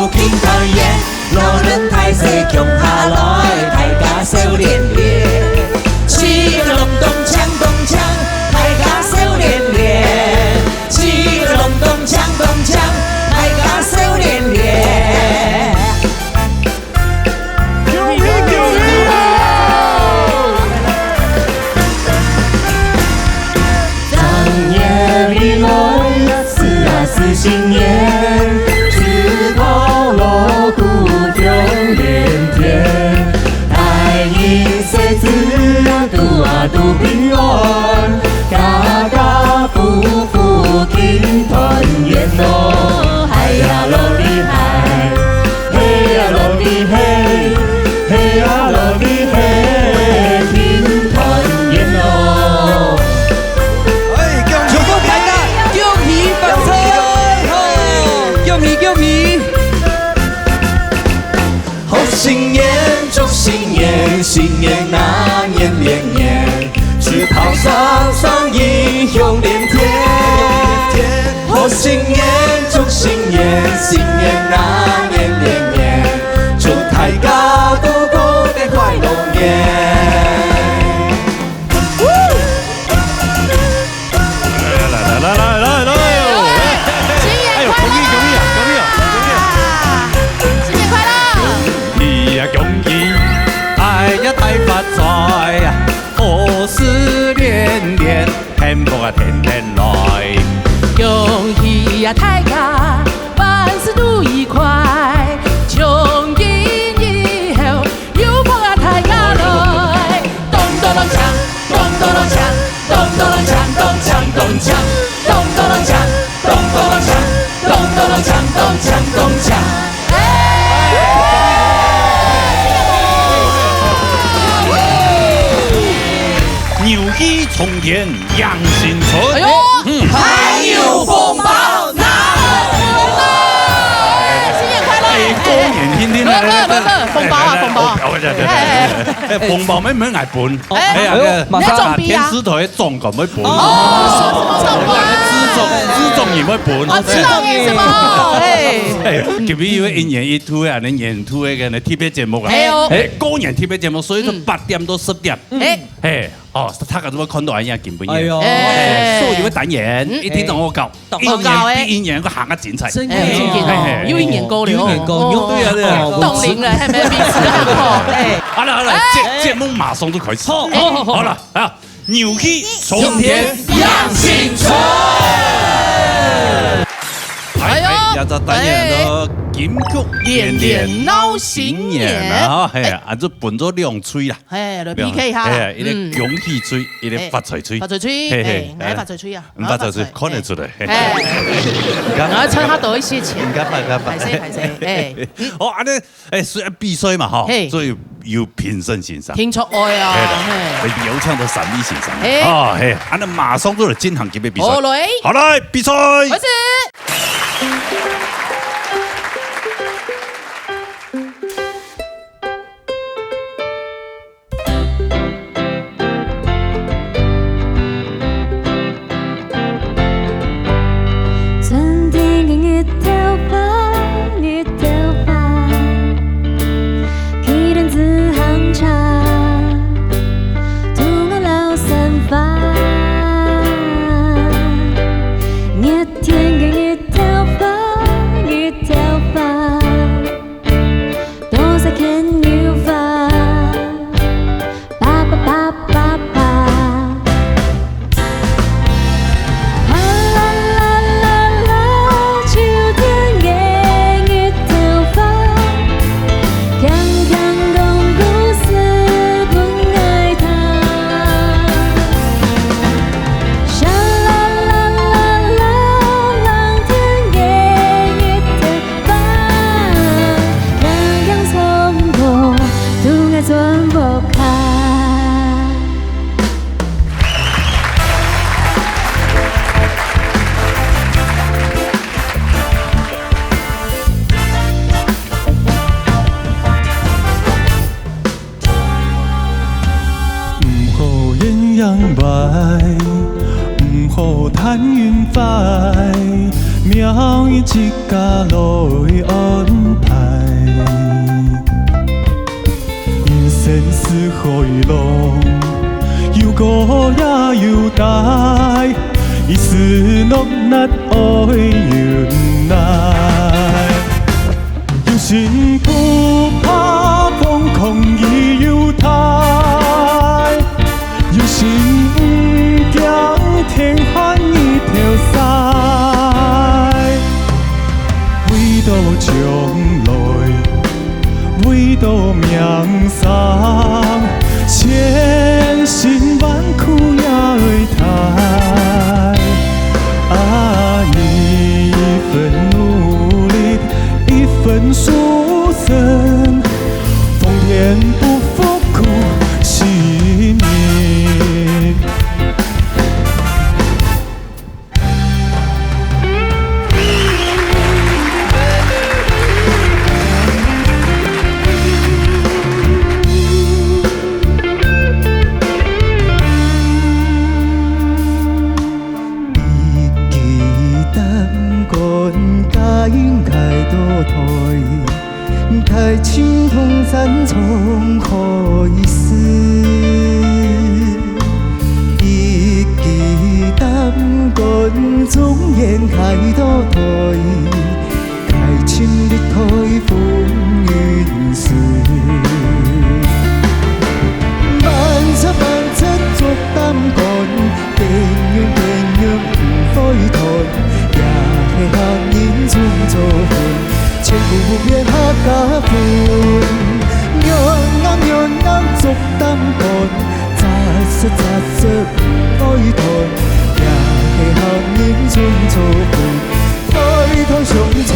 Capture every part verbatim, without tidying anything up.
慶團圓，老人大細共下來，大家笑連連。七龍咚鏘咚鏘，大家笑連連。七龍咚鏘咚鏘，大家笑連連。恭喜恭喜啊！正月里來，是啊是新年，豬頭老虎強連天，大人細子啊，都啊都平安，家家戶戶慶團圓咯，嗨呀囉哩嗨。 嘿呀囉哩嘿，嘿呀囉哩嘿，慶團圓咯。哎，恭喜恭喜！大家恭喜發財！恭喜恭喜！好新年，祝新年，新年啊年年年。 豬頭上上，英雄連天。賀新年，祝新年，新年啊年年年，祝大家都過个快樂年。來來來來來來來！新年快樂！哎喲，恭喜恭喜啊，恭喜啊，恭喜啊！新年快樂！恭喜啊，恭喜！哎呀，大發財啊！ 好事連連，幸福啊天天來。恭喜啊大家，萬事都愉快，從今以後，有福啊大家來。咚咚咚锵，咚咚咚锵，咚咚咚锵，咚锵咚锵，咚咚咚锵，咚咚咚锵，咚咚咚锵，咚咚咚锵，咚锵咚锵。 牛氣冲天迎新春。哎喲，嗯。大牛紅包拿來！新年快樂！哎，過年天天來，來，來，來，來，紅包啊，紅包啊。哎，哎，哎，哎，紅包乜，乜愛分。 哎，哎呀，哎喲，馬上。電視台个長官會分。哦，長官。製作，製作人會分。哦，製作人是嗎？哎。哎，今日因為一年一度个，恁樣年度个，恁樣特別節目啊。哎喲。哎，過年特別節目，所以說八點到十點。嗯。哎。哎，哦，大家都會看到恁樣今晡日。哎喲。哎，所有个單元，嗯。一定都有搞。 一年比一年个還較精彩。真个，哎，真个哦，嘿，嘿。又一年過了哦。又一年過，哦，又對啊，對啊。哦，凍齡了，還沒彼此看過，哎。好了，好了，哎。節，節目馬上就開始。好，好，好，好。好了，啊，牛氣沖天，迎新春。哎，哎喲，哎，這隻單元呢，哎。金曲連連鬧新年啊，嘿，啊，就分做兩喙啦。嘿，來P K一下啦。嘿，一個恭喜喙，嗯。一個發財喙。發財喙，嘿，嘿，嘿，哎，發財喙啊，嗯，發財喙，發財。看得出來。哎，然後差他多一些錢。應該發，應該發。歹勢，歹勢，哎。哦，恁樣，哎，雖然比賽嘛，吼，嘿。所以有評審先生。聽出來啊，嘿啦，嘿。有請到三位先生。嘿。哦，嘿，恁樣馬上就來進行今日比賽。好，來。好，來，比賽。開始。 春天个日頭花，日頭花，騎輪仔行車，渡我老山花。熱天个日頭花，日頭花， 多少牽牛花，叭叭叭叭叭。哈啦啦啦啦，秋天个日頭花，輕輕講故事分𠊎聽。沙啦啦啦啦，冷天个日頭 花，輕輕送我，渡𠊎轉屋下。 毋好怨人壞，毋好趁人壞，命運自家來安排。有帶，伊斯諾納愛忍耐。有心不怕風狂雨有帶，有心毋驚天寒日頭曬。為到將來， 為到命生，千辛萬苦也愛擔。啊，一分努力，一分犧牲，奉獻不負苦心人。 一支擔竿，該應該倒退。 大清風山衝開時，一支擔竿總應該倒退，該沉入大風湧水。萬尺萬尺竹擔竿， 堅韌堅韌毋會斷，也係客人種作品，千古不變客家魂。軟硬軟硬竹擔竿，紮實紮實毋會斷，也係客人種作品， 愛到鄉村，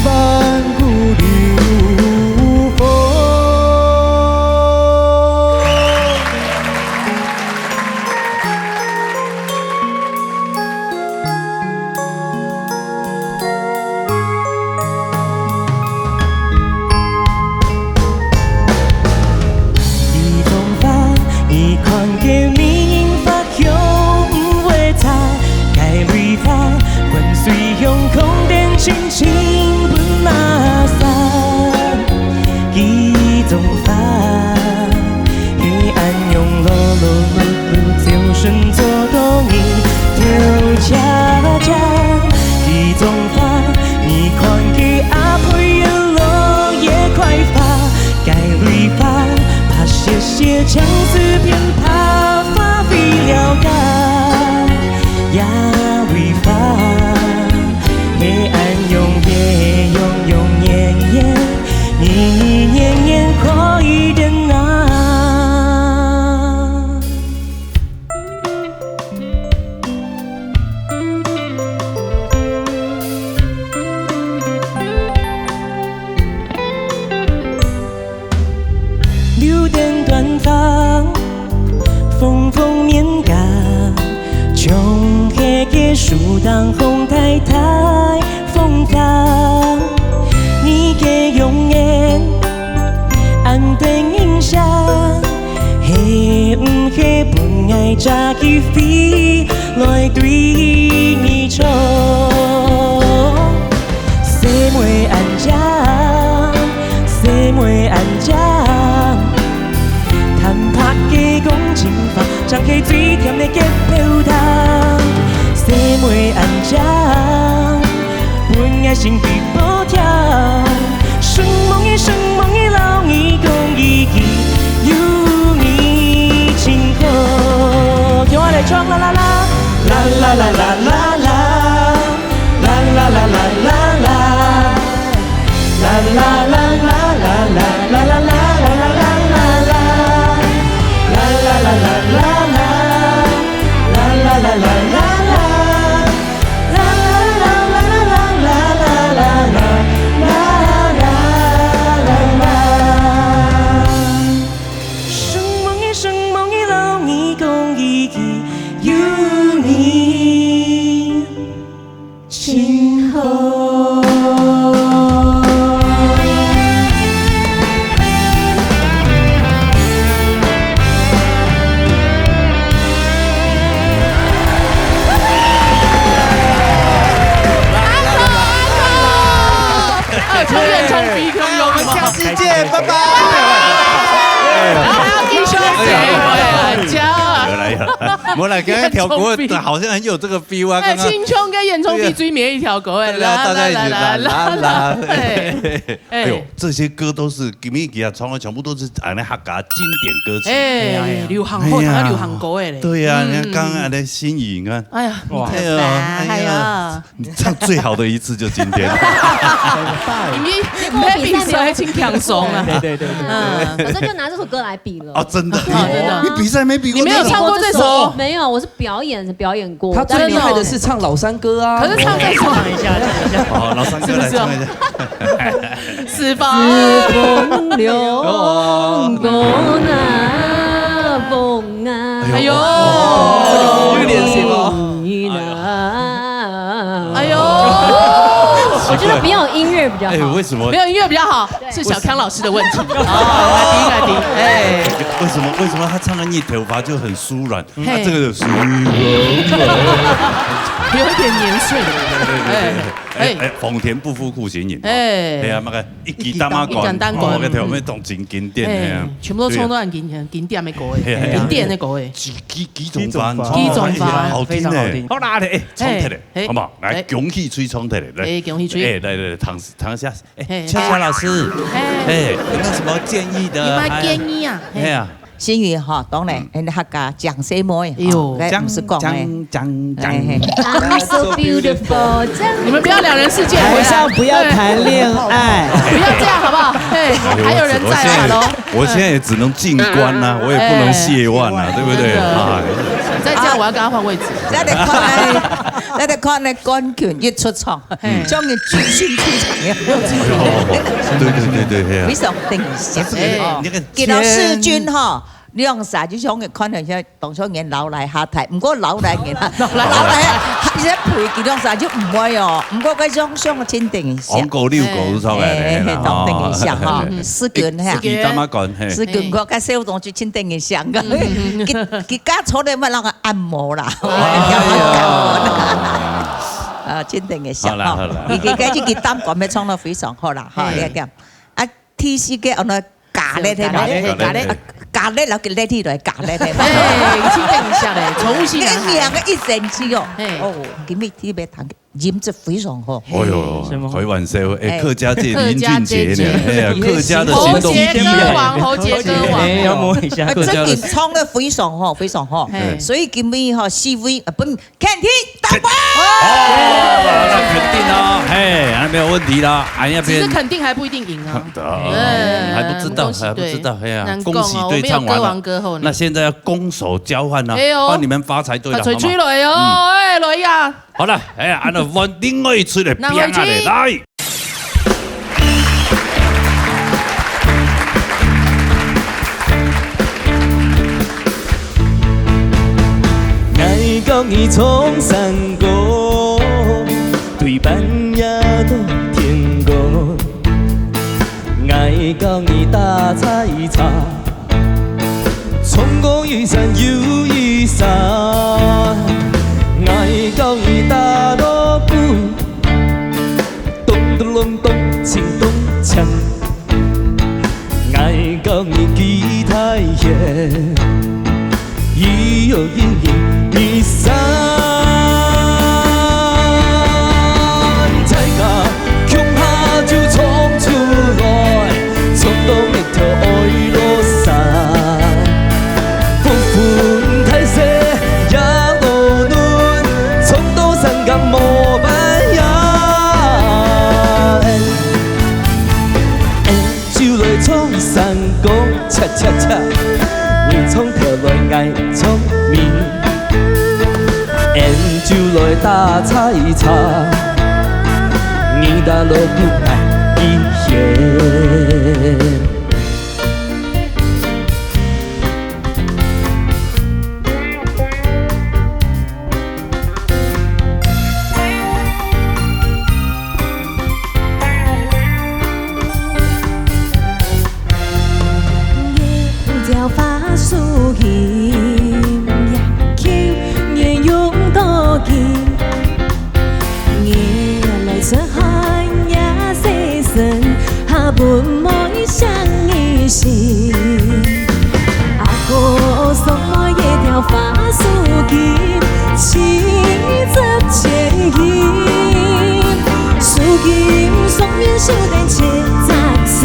萬古流芳。一種花，你看个名花 香毋會差，該蕊花，分水香空等清清分馬散。幾種花，係恁樣勞勞碌碌，朝晨做到日頭斜斜。幾種花，你看佢阿配又老也開花，該蕊花，白雪雪，像是片白 花飛了開，野蕊花，係恁樣，係永永遠遠，年年年年開等啊。 流點短髮，風風面頰，像係个樹頂風大大風大。你个容顏，恁得人惜，係毋係分𠊎揸起飛來對你唱？ 細妹恁靚，細妹恁靚，坦白个講情話，正係最甜个結表達。細妹恁靚，分𠊎心被寶跳，承蒙你，承蒙你，摎你講一句，有你真好。共下來唱啦啦啦，啦啦啦啦啦啦。 承蒙你，承蒙你，摎你講一句，有你 真好。二重演唱B共樣，我們下次見，拜拜。然後還要繼續寫，對，很強。我来刚刚跳过，好像很有这个 feel 啊。哎，刚刚青春跟演唱会最美一条歌，哎，对啊，大家一起啦啦啦啦啦，哎，哎呦，这些歌都是给米吉啊唱的，全部都是俺的客家经典歌曲。哎，流行歌，哎呀，流行歌的嘞。对呀，你看刚刚俺的心语，你看，哎呀，哇，哎呀，哎呀，你唱最好的一次就今天。你们，你们比赛还挺轻松啊。对对对对。嗯，反正就拿这首歌来比了。啊，真的，真的，你比赛没比过，你没有唱过这首？没有，我是表演表演过。他最厉害的是唱老山歌啊。可是唱这首，唱一下，唱一下。哦，老山歌来唱一下。是吧？哎呦，哎呦，有练习吗？哎呦，我觉得不要有音乐比较好。哎，为什么？没有音乐比较好，是小康老师的问题。啊，来听，来听，哎。为什么，为什么他唱到你头发就很酥软？啊，这个有酥软。有一点年岁。对对对对对对。哎，哎，丰田不负苦心人。哎。哎呀，那个一支大麻管，一支大麻管，哦，那条尾当真经典，哎，哎呀。全部都唱到很经典，经典的歌哎，哎呀，经典的歌哎。几，几，几种花，几种花，哎呀，好听哎。非常好听。好啦，哎，唱起来，哎，好不好？来，哎，恭喜吹唱起来，来。哎，恭喜吹。哎，来来来，唐唐夏，哎，嘿，恰恰老师，嘿，哎，有没有什么建议的？有没有建议啊？哎，哎呀，心语哈，当然，嗯，哎，客家讲什么？哎呦，哦，该毋是讲哎。讲讲讲，哎，嘿。I'm so beautiful，这样。你们不要两人世界回来。台上不要谈恋爱。对。不要这样好不好？嘿，哎呦，还有人在啊，我现在，hello。我现在也只能静观啊，我也不能亵玩啊，哎，对不对？真的。哎。再这样，我要跟他换位置。再得看那，再得看那冠军一出场。 嘿。像个巨星出场一样。哎呦，对对对对，哎呀。非常等一下。但是哦，那个给到世钧哈，两三就像个看了一下，当像人老来下台，不过老来人，老来，老来，你在陪佢两三就唔会哦，不过个种像个真等一下。红狗绿狗是出来的，哎，哎，哎，啦，哦，等一下哈，嗯，世钧哈。世钧，大妈讲，嘿。世钧，我看小东就真等一下个，嗯，嗯，嗯。佢，佢家坐在那个按摩啦。哎呀。啊，真等个笑哈。好啦，好啦。佢，佢，佢，佢擔管要唱得非常好啦，哈，好。你看。啊，第四个，哦，那咖喱的嘛。咖喱，咖喱。啊，咖喱，然後佢letty來咖喱的嘛。哎，真等个笑嘞，寵物性啊。那个两个一生气哦。哎。哦，今日特別談个音质非常好。哎呦，什么？开玩笑，哎，哎。客家界林俊杰呢，客家界哎呀，客家的行动第一。喉结歌王，喉结歌王。哎，要摸一下。客家的。啊，这个唱得非常好，非常好。哎。所以今日哈，四位，啊，不， 肯定当官。哦，那肯定啊，嘿，那没有问题啦。哎呀，其实肯定还不一定赢啊。哎，还不知道，恭喜，还不知道，对。哎呀，难讲哦，恭喜对唱完了。我们有歌王歌后呢。那现在要攻守交换了，哎呦，换你们发财队了，发财吹了，好吗？哎呦，嗯。哎，来呀。好了，哎呀，按照换另外一出来，另外一出。变啊嘞，来。 𠊎教你唱山歌，對半夜到天光。𠊎教你打採茶，唱歌一山又一山。𠊎教你打鑼鼓，咚咚隆咚，鏨咚鏨。 𠊎教你吉他弦，咿唷咿咿咿聲。大家共下就唱出來，唱到日頭愛落山。不分大細也無論，唱到山崗無半夜。 就來唱山歌，恰恰恰，你唱頭來，𠊎唱尾。俺就來打採茶，你打鑼鼓，𠊎揤弦。金，七十千金。素金雙面繡帶千隻字，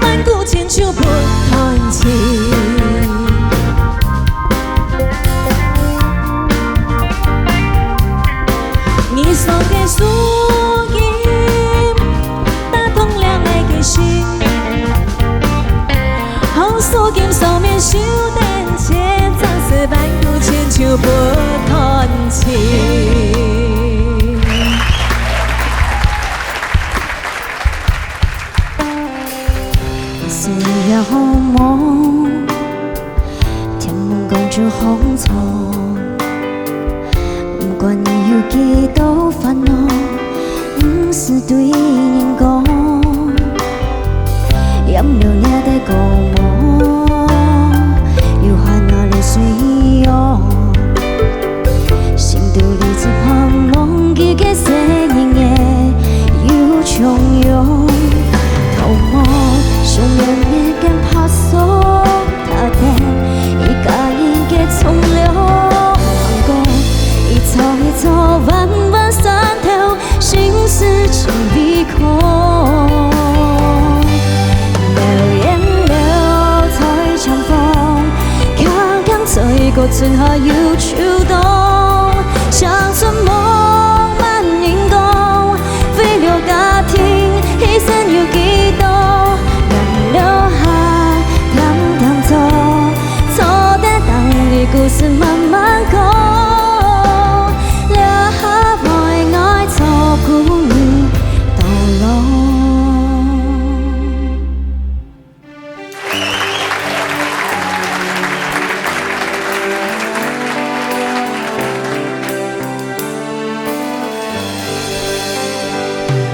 萬古千秋不斷情。你送个素金， 打動了𠊎个心。紅素金雙面繡帶千隻字，萬古千秋不斷情。是也好夢，天門公主紅妝。 毋管你有幾多煩惱，毋使對人講。染了你个光芒，有花那流水湧。心肚裡只盼望佢个生日夜有重陽。頭毛上面那根白索 打等一家人个從容。行過一座一座彎彎山頭，心事盡微空。流煙流在長風，強強吹過春夏又秋冬。鄉村夢滿人工， 為了家庭犧牲有幾多？眼淚下點點做，做得等你故事慢慢講。這下為愛照顧你到老。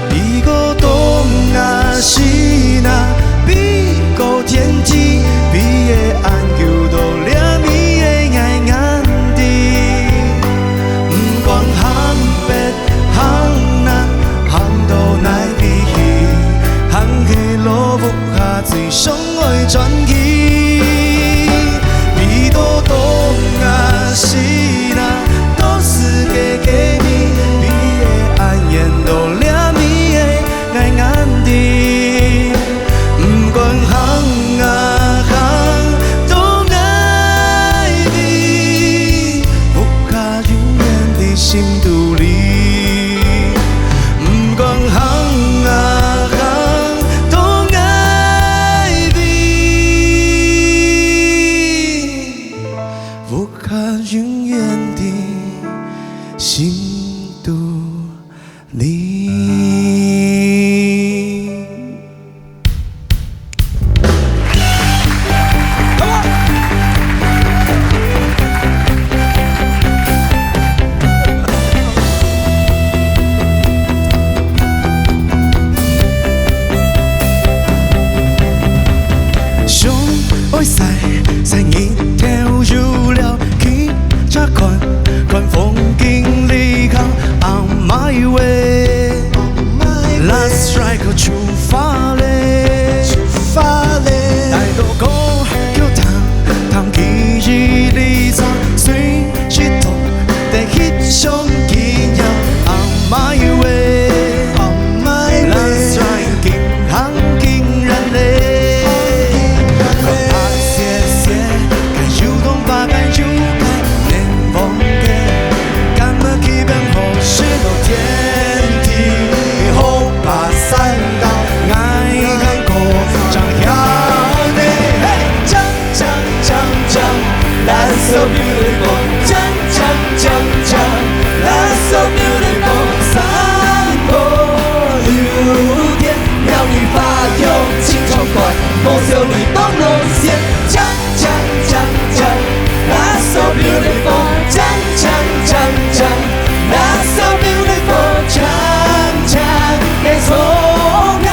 飛過東啊西那，飛過天際，飛个恁久到這味个𠊎眼底。毋管行北行南，行到哪位去，行个路屋下最想 愛轉去。飛到東啊西那，到世界各地，飛个恁遠到這味个𠊎眼底。毋管行啊行到哪位，屋下永遠在心肚裡。 毋管行啊行到哪位，屋下永遠在心肚裡。 想愛曬，曬日頭有了，騎車看，看風景離開。On my way，last ride，出發咧，出發咧。來到高橋站，站記憶裡站，隨時都得翕相紀念。On my way，on my way，last ride，緊行緊遠咧。啊，謝謝，該有痛快，該有快，難忘个，感恩佢變好，是老天地，好把山道，愛行過，正曉呢，嘿，锵锵锵锵，that's so beautiful，锵锵锵锵，that's so beautiful，山歌有天，鳥語花香盡壯觀，無少你當路線，锵锵锵锵，that's so beautiful，锵锵锵锵，that's so beautiful，锵锵个風啊。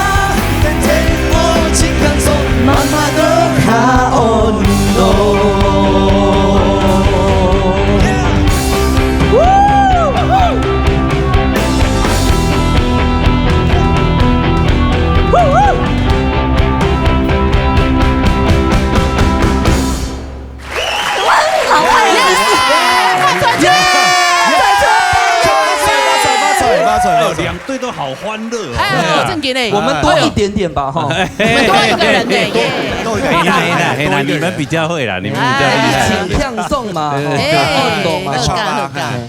对，都好欢乐哦。哎，正经的，我们多一点点吧，哈。我们多一个人呢，耶。多一个人，嘿啦，嘿啦，你们比较会啦，你们比较厉害啦。一起唱嘛，对，吼，哎，好懂嘛，好，好，好。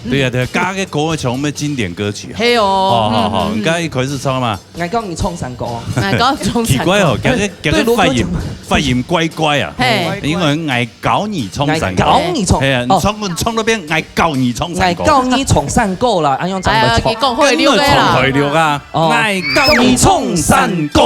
对呀，对呀，刚刚个歌曲全部经典歌曲。嘿哦，好，好，好，嗯，嗯。你刚刚一开始唱嘛？ 𠊎教你唱山歌。𠊎教你唱山歌。奇怪哦，今日，今日发音，對，如果發音怪怪啊。嘿。因為𠊎教你唱山歌。𠊎教你唱。係啊，你唱，哦。你唱到邊，𠊎教你唱山歌。𠊎教你唱山歌啦，恁樣正會唱。哎呀，你講會溜个啦。真的唱會溜啊。哦。𠊎教你唱山歌。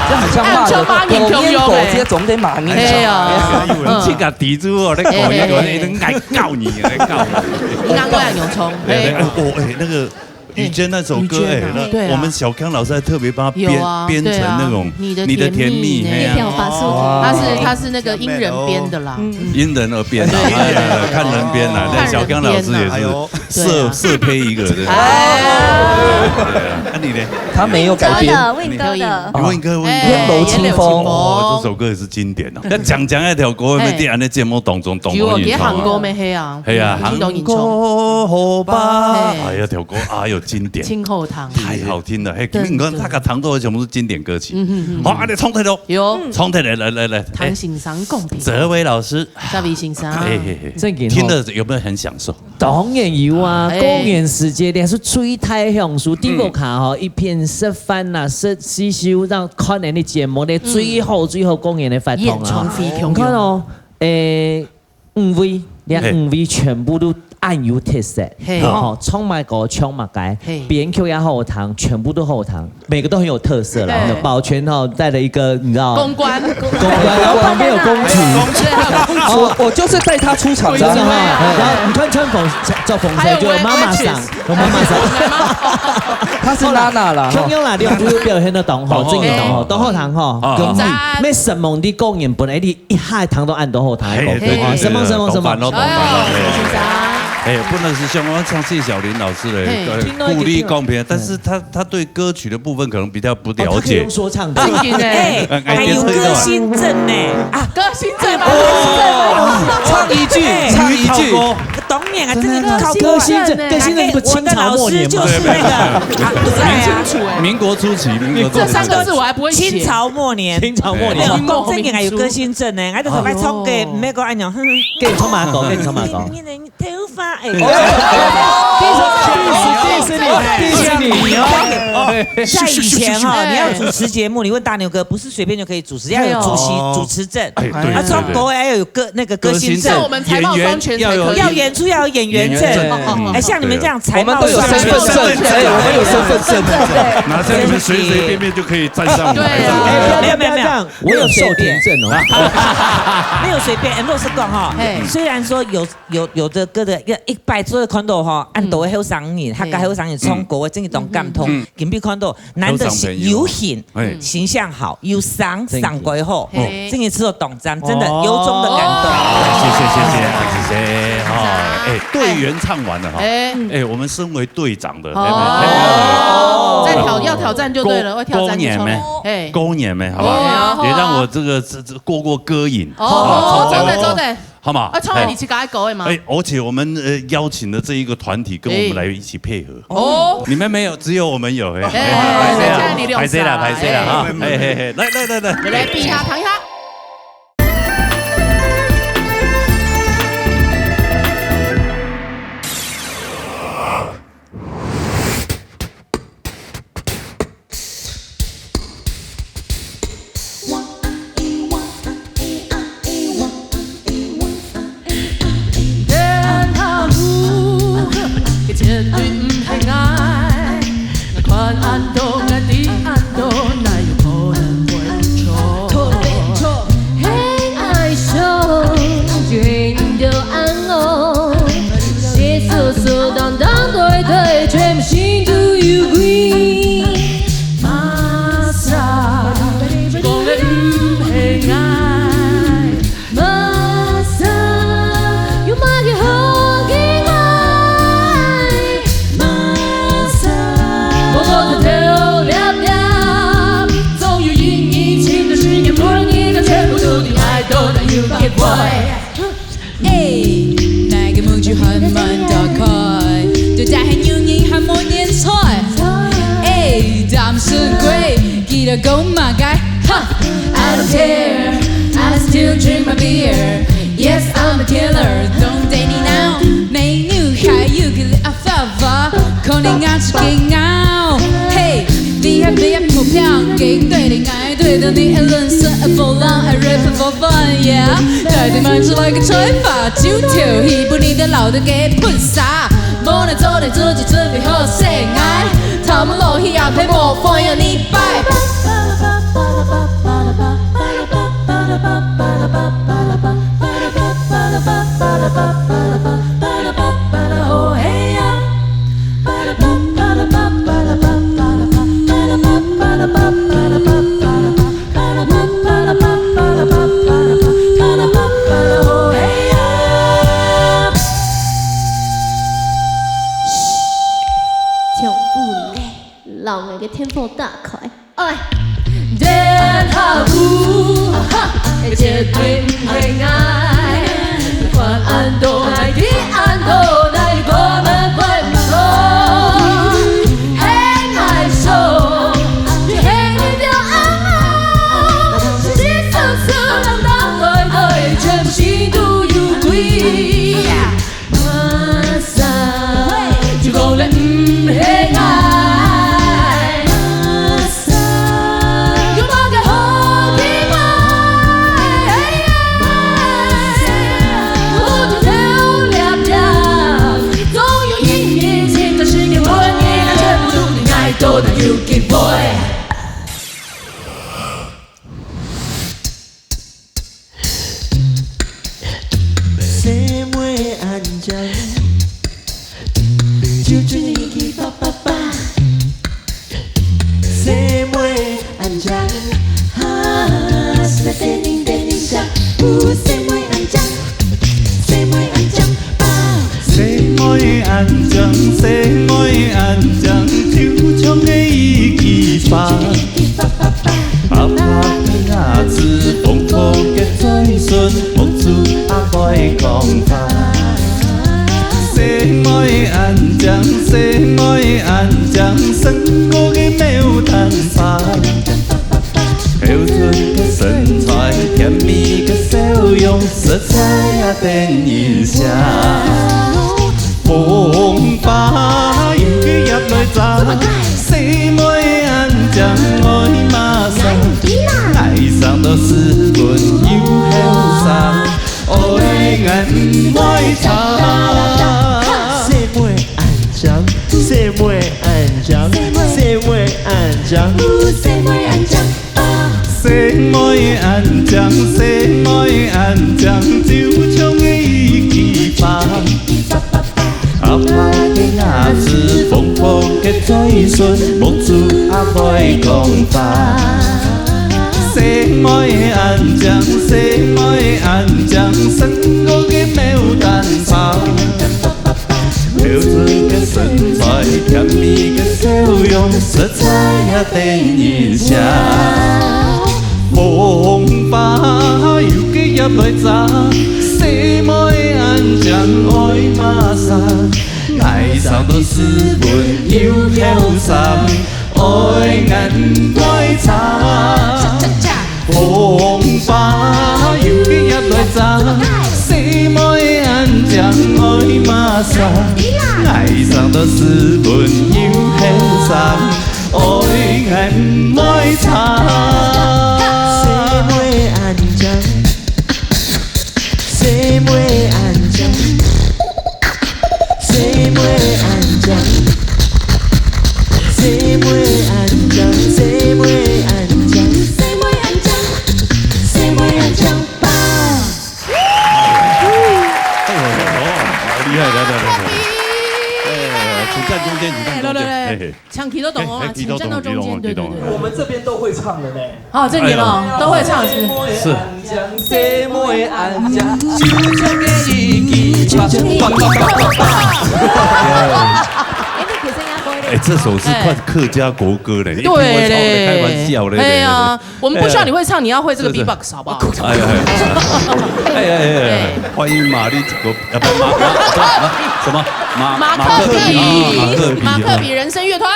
這很像罵人，哎，像罵人，狗面狗舌，總得罵人。哎呀，嗯。你自家提出哦，你狗面狗舌，哎，哎，哎。你，𠊎教你，𠊎教你。你剛剛有唱，對，對，哎。哎，哦，哎，那個 雨娟那首歌，雨娟啊。哎，那對啊。我們小康老師還特別幫她編，有啊，編成那種，對啊，你的甜蜜，你的甜蜜，嘿啊。你的表白速度。哦。他是，他是那個因人編的啦。嗯。因人而編啊，對，對，對。哎，看人編啊，看人編啊。那小康老師也是哎呦。色，對啊。色胚一個，對。哎。對啊。啊，你呢？他沒有改編。問哥的，問哥的。你問哥，問哥。哎，問哥。哦，這首歌也是經典哦。那講講那條歌，有沒有在恁呢節目當中當有啊，多人唱啊？有啊，行歌咩，嘿啊。係啊，行歌好吧。嘿。哎呀，條歌 哎喲，經典。清後堂。太好聽了，嘿，真的。你看他个堂都全部是經典歌曲。嗯哼，嗯哼。好，啊，你唱起來咯。有。唱起來，來，來，來。唐先生公平。哲維老師。哲維先生。嘿，嘿，嘿。正經吼。聽了有沒有很享受？當然有啊，哎。過年時節，你係最大享受，嗯。在屋下吼，一片食飯啊，食，享受，讓看你的節目呢，嗯。最好，最好過年的活動啊。演唱會，你看哦，誒， 五位，連五位全部都恁有特色。嘿。吼，唱麼个歌，唱麼个，嘿。編曲也好聽，全部都好聽，每個都很有特色啦。對。寶泉吼，帶了一個，你知道，公關。公關，然後旁邊有公主。對，還有公主。哦，我就是帶她出場的。真的哈，然後你看穿紅，照紅色，還有就有媽媽桑，有媽媽桑。她是娜娜啦，哈。像樣啦，你有表現得當好，哦。真的當好，當好聽吼。哦。恭喜，讚。沒什麼的公演，本來你 一下聽到恁多好聽个歌，嘿，對，對，對，哦，什麼，什麼，什麼。當然咯，當然咯，哎，嘿。先生。哎，本來係想講像謝小林老師个，嘿。呃，聽到一個鼓勵公平，但是他，他對歌曲的部分可能比較不了解。哦，他可以用說唱的。正經的。哎，哎，還有個性症呢。啊，個性症嗎？哦，唱一句，哎。唱一句。當然啊，這個靠歌。真的。個性症，個性症不是清朝末年嗎？哎，我的老師就是那個，啊，不在啊。民國初期，民國初期。這三個字我還不會寫。清朝末年。清朝末年。沒有，講真个，還有個性症呢。 正經啊，有個性症呢，𠊎就頭擺唱歌，哎喲。毋係講恁樣，哼哼。該你唱麼个歌？該你唱麼个歌？你的頭髮，哎。哦。在以前哈，哎。你要主持節目，你問大牛哥，不是隨便就可以主持，要有主席，哎喲。主持證。哎，對，啊，對，對。唱歌要有個，那個個性證。歌星證，像我們才貌雙全才可以。演員要有，要演出要有演員證。演員證，嗯，哎，像你們這樣才貌雙全。對啊。我們都有身份證，哎，我們有身份證。哪像你們隨隨便便就可以站上舞台上？對啊。沒有，沒有，沒有。 我有授權證哦。沒有隨便，哎，老實講哈，嘿。雖然說有，有，有的歌的，一，一擺做得看到哈，恁多个後生人，嗯。客家後生人唱歌，嘿。真个當感動。嗯。今晡看到，難得係有型，後生朋友。嘿。形象好，有聲，聲音好，嘿。真个係當讚，真的由衷的感動。哦。謝謝，謝謝，謝謝，哈，哎，隊員唱完了哈，哎。哎，我們身為隊長的，哦。哎，哎，哎，哎。再挑，要挑戰就對了，過，要挑戰就衝。過年沒？ 嘿。過年咩，好不好？哦。也讓我這個，這，這過過歌癮。哦，好，走的，走的。好嘛？啊，唱你自家的歌的嘛。哎，而且我們，呃，邀請的這一個團體跟我們來一起配合。哦。你們沒有，只有我們有，哎，哎，哎，哎，哎，哎，你兩儕，歹勢啦，歹勢啦，哎。哈，哎，哎，哎，來，來，來，來，來比一下，哎。彈一下。是鬼，记得讲嘛该，哈。I don't care, I still drink my beer. Yes, I'm a killer. Don't date me now. 美女还有个阿发发，可能俺是给熬。嘿，你还没有目标，给对的爱，对的你很认真，不让爱 rap for fun, yeah。带你们出来个吹法，就跳起，把你的老的给喷洒。无能做你自己准备好性爱，他们落去也陪我放有你拜。跳舞嘞，让我们个 tempo 打开。哎。 好厉害，来来来来，哎，请站中间，请站中间，哎，来来来，嘿嘿。 抢起都懂哦，嘿，嘿，请站到中间，起都懂，对对对。起都懂。我们这边都会唱的呢。好，这里哦，哎呦。都会唱是不是？是。哎，你可以参加歌一点。哎，这首是快客家国歌嘞，你一定会唱的，对嘞。开玩笑嘞。哎呀，我们不需要你会唱，你要会这个 B-box 好不好？哎呀，哎呀，哎呀，哎呀，对。欢迎玛丽这个，呃，不，马，马，什么？马，马克笔，马克笔，啊，马克笔，马克笔人生乐团。哦。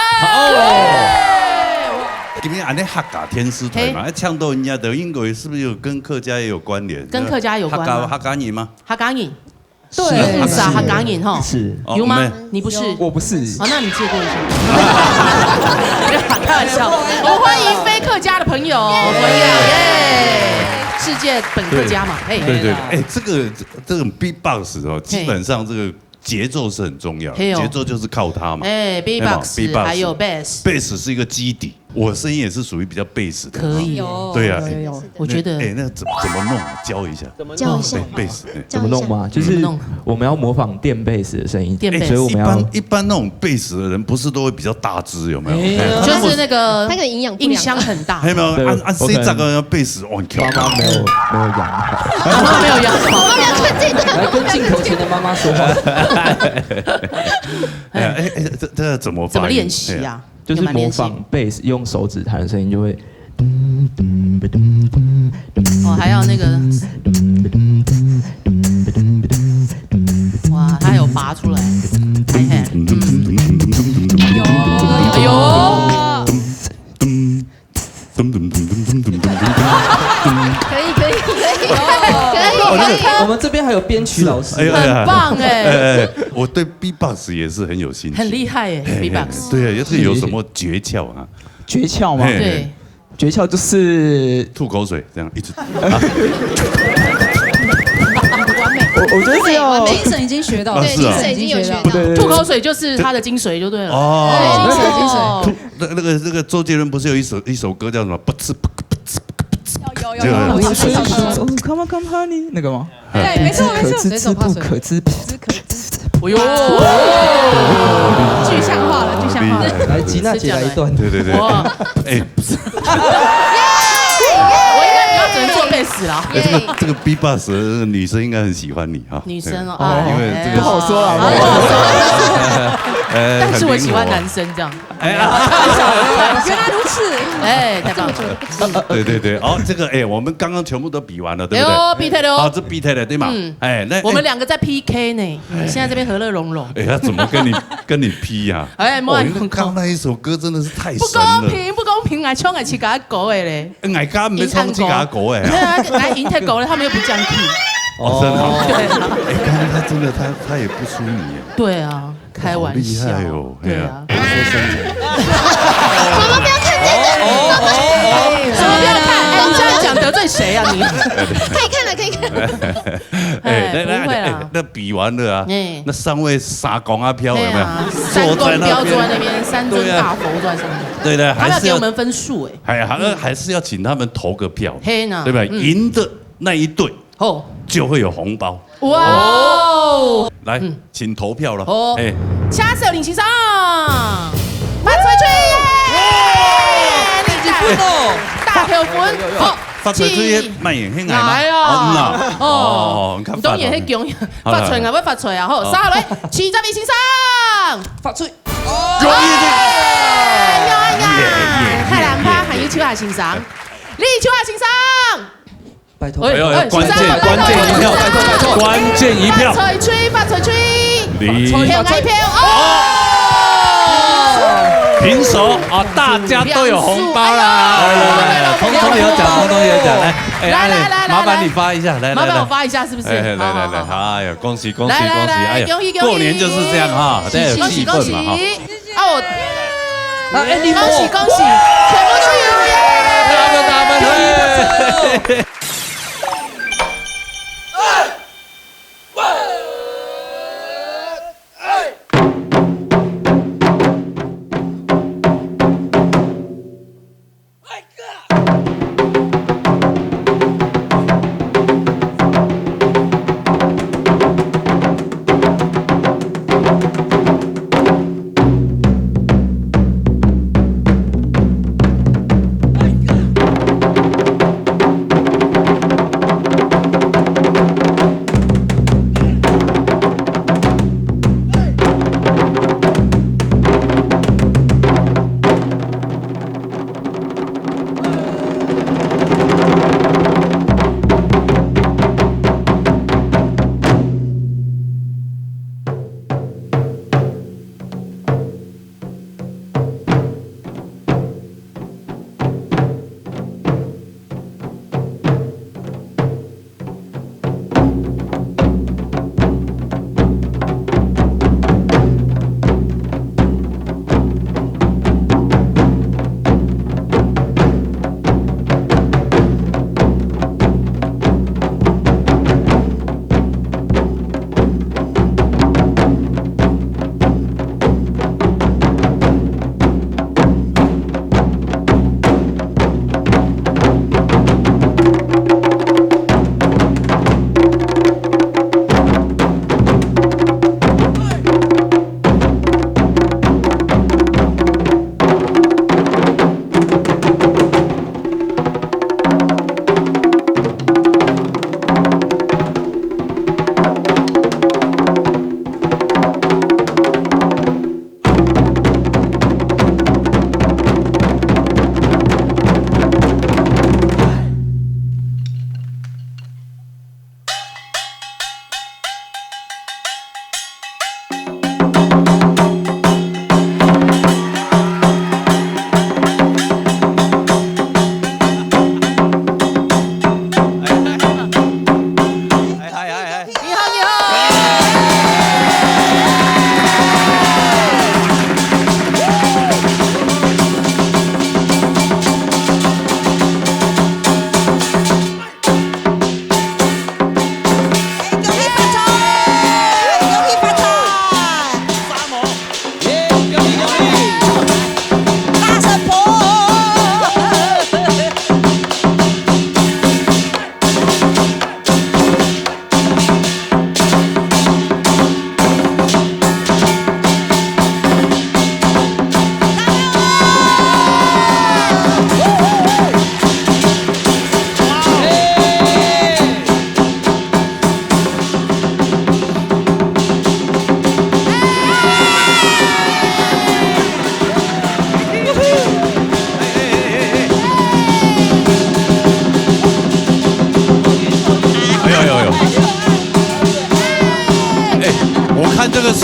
哎，我今天恁呢客家電視台嘛，嘿。哎，搶到人家的，應該是不是有跟客家也有關聯？跟客家有關嗎？客家，客家人嗎？客家人。對。你有啥客家人吼？是。哦，有吗？没。你不是？我不是。哦，那你借过一下。没有啦，开玩笑。我们欢迎非客家的朋友，欢迎，耶！世界本客家嘛，嘿。对，对，对，哎，这个，这种 beatbox 哦，嘿。基本上这个节奏是很重要的，嘿哦。节奏就是靠它嘛。哎，对吧？beatbox，beatbox。还有 bass。Bass 是一个基底，我声音也是属于比较 bass 的啊。可以耶。有，对啊，有，有，有。哎，我觉得那，哎，那怎么，怎么弄？教一下。教一下。哎，bass，哎。怎么弄吗？就是怎么弄？我们要模仿电 bass 的声音，电 bass。所以我们要一般，一般那种 bass 的人，不是都会比较大只，有没有？哎。哎，就是那个那个营养不良。印象很大。还有没有？对，按，按我可能谁这个 bass 哇，很强。妈妈没有，没有养好。妈妈没有养好。我们要看这一段。来跟镜头前的妈妈说话。哎，哎，哎，这，这怎么发音？怎么练习啊？哎。就是模仿 bass，用手指弹的声音就会。哦，还要那个，哇，他有拔出来，嘿嘿，嗯。有，哎呦，可以，可以，可以，可以，可以。我们这边还有编曲老师。哎呀，哎呀。很棒哎。哎，哎，我对 beatbox 也是很有兴趣。很厉害哎，嘿，嘿，beatbox。对啊，这个有什么诀窍啊？诀窍吗？嘿，对。嘿。诀窍就是吐口水，这样一直。我，我觉得是要完美，完美。精神已经学到了，啊，是啊。精神已经学到了。精神已经有学到。对，对，对。吐口水就是他的精髓就对了。哦。对，精髓，精髓。哦。吐，那，那个，那个周杰伦不是有一首，一首歌叫什么？不哧不哧不哧不哧。有，有，有，这个有，有，有，有，有。哦，Come on, come, honey，那个吗？对，没错，没错。可知之不可知。哎呦，具象化了，具象化了。厉害。来，吉娜姐来一段。对，对，对。哇。哎，不是。我应该不要只能做 bass 啦。哎，这个，这个 beatbox 的女生应该很喜欢你哈。女生哦，对，哎，因为这个不好说啊，哎，不好说。哎，但是我喜欢男生这样。很灵活。哎，啊。原来如此。哎，太棒了。对，对，对，哦，这个，哎，我们刚刚全部都比完了，对不对？哎呦，比赛了哦。好，这比赛了，对吗？嗯。哎，那，我们两个在 P K 呢，哎。你现在这边和乐融融。哎，他怎么跟你，跟你 P 呀？哎，莫哦，那刚那一首歌真的是太神了。不公平，不公平，哎，唱个自家歌的嘞。哎，人家没唱自家歌的啊。对啊，人家赢太高了，他们又不降 key。哦，真的哦。对啊。哎，刚刚他真的，他，他也不输你耶。对啊。开玩笑。好厉害哦，对啊。哎呀。我们不要看这个。哦，哦，哦。什么不要看？哎，你这样讲得罪谁啊你？可以看了，可以看了。哎，哎，来，来，不会啦。哎，那比完了啊，哎。那三位三公阿飘有没有？哎呀，坐在那边。三公飘坐在那边，三尊大佛坐在上面。对啊。对，对，他们要给我们分数哎。还是要，哎，还，还是要请他们投个票，嘿呐，对不对？嗯。赢的那一队吼。就会有红包。哇哦！来，嗯。请投票了。哦。哎。请小林先生，发出去耶！耶！你大，大票分，好，发出去，请，慢点，很矮吗？来啊！哦，嗯呐。哦。哦，你看，你当然很强，好了。发出来，我发出来啊！好，好。下来，请这位先生，发出。恭喜！哎呀，哎呀，耶，耶，耶，太难吧，耶，耶。还有秋华先生，李秋华先生。 拜託。哎，哎，哎，關鍵，先生，關鍵一票，拜託，拜託，拜託。關鍵一票。發財吹，發財吹。李，票，來一票，哦！平手啊，大家都有紅包啦。來，來，來，來，通通有獎，通通有獎，來，哎，來，來，來，來，麻煩你發一下，來，來，來。麻煩我發一下，是不是？哎，來，來，來，好，好，好。哎呀，恭喜，恭喜，來，來，恭喜，來，哎呀，恭喜，恭喜。過年就是這樣哈，恭喜，恭喜，恭喜。大家有氣氛嘛哈。 哦，啊，哎，你恭喜恭喜，全部都有耶！大家都打分了。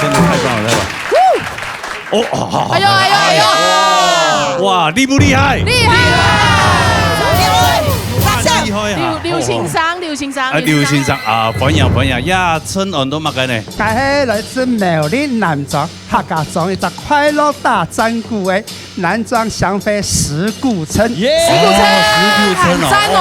真的太棒了，太棒了。哦，好，好，好。哎呦，哎呦，哎呦。哇，厉不厉害？厉害！哇，厉害啊！劉，劉先生，劉先生，啊，劉先生。劉先生啊，歡迎，歡迎，呀，請問做麼个呢？𠊎係來自苗栗南庄客家庄一隻快樂大戰鼓个 南庄鄉會石鼓村。耶！石鼓村，哦，石鼓村哦，很讚哦。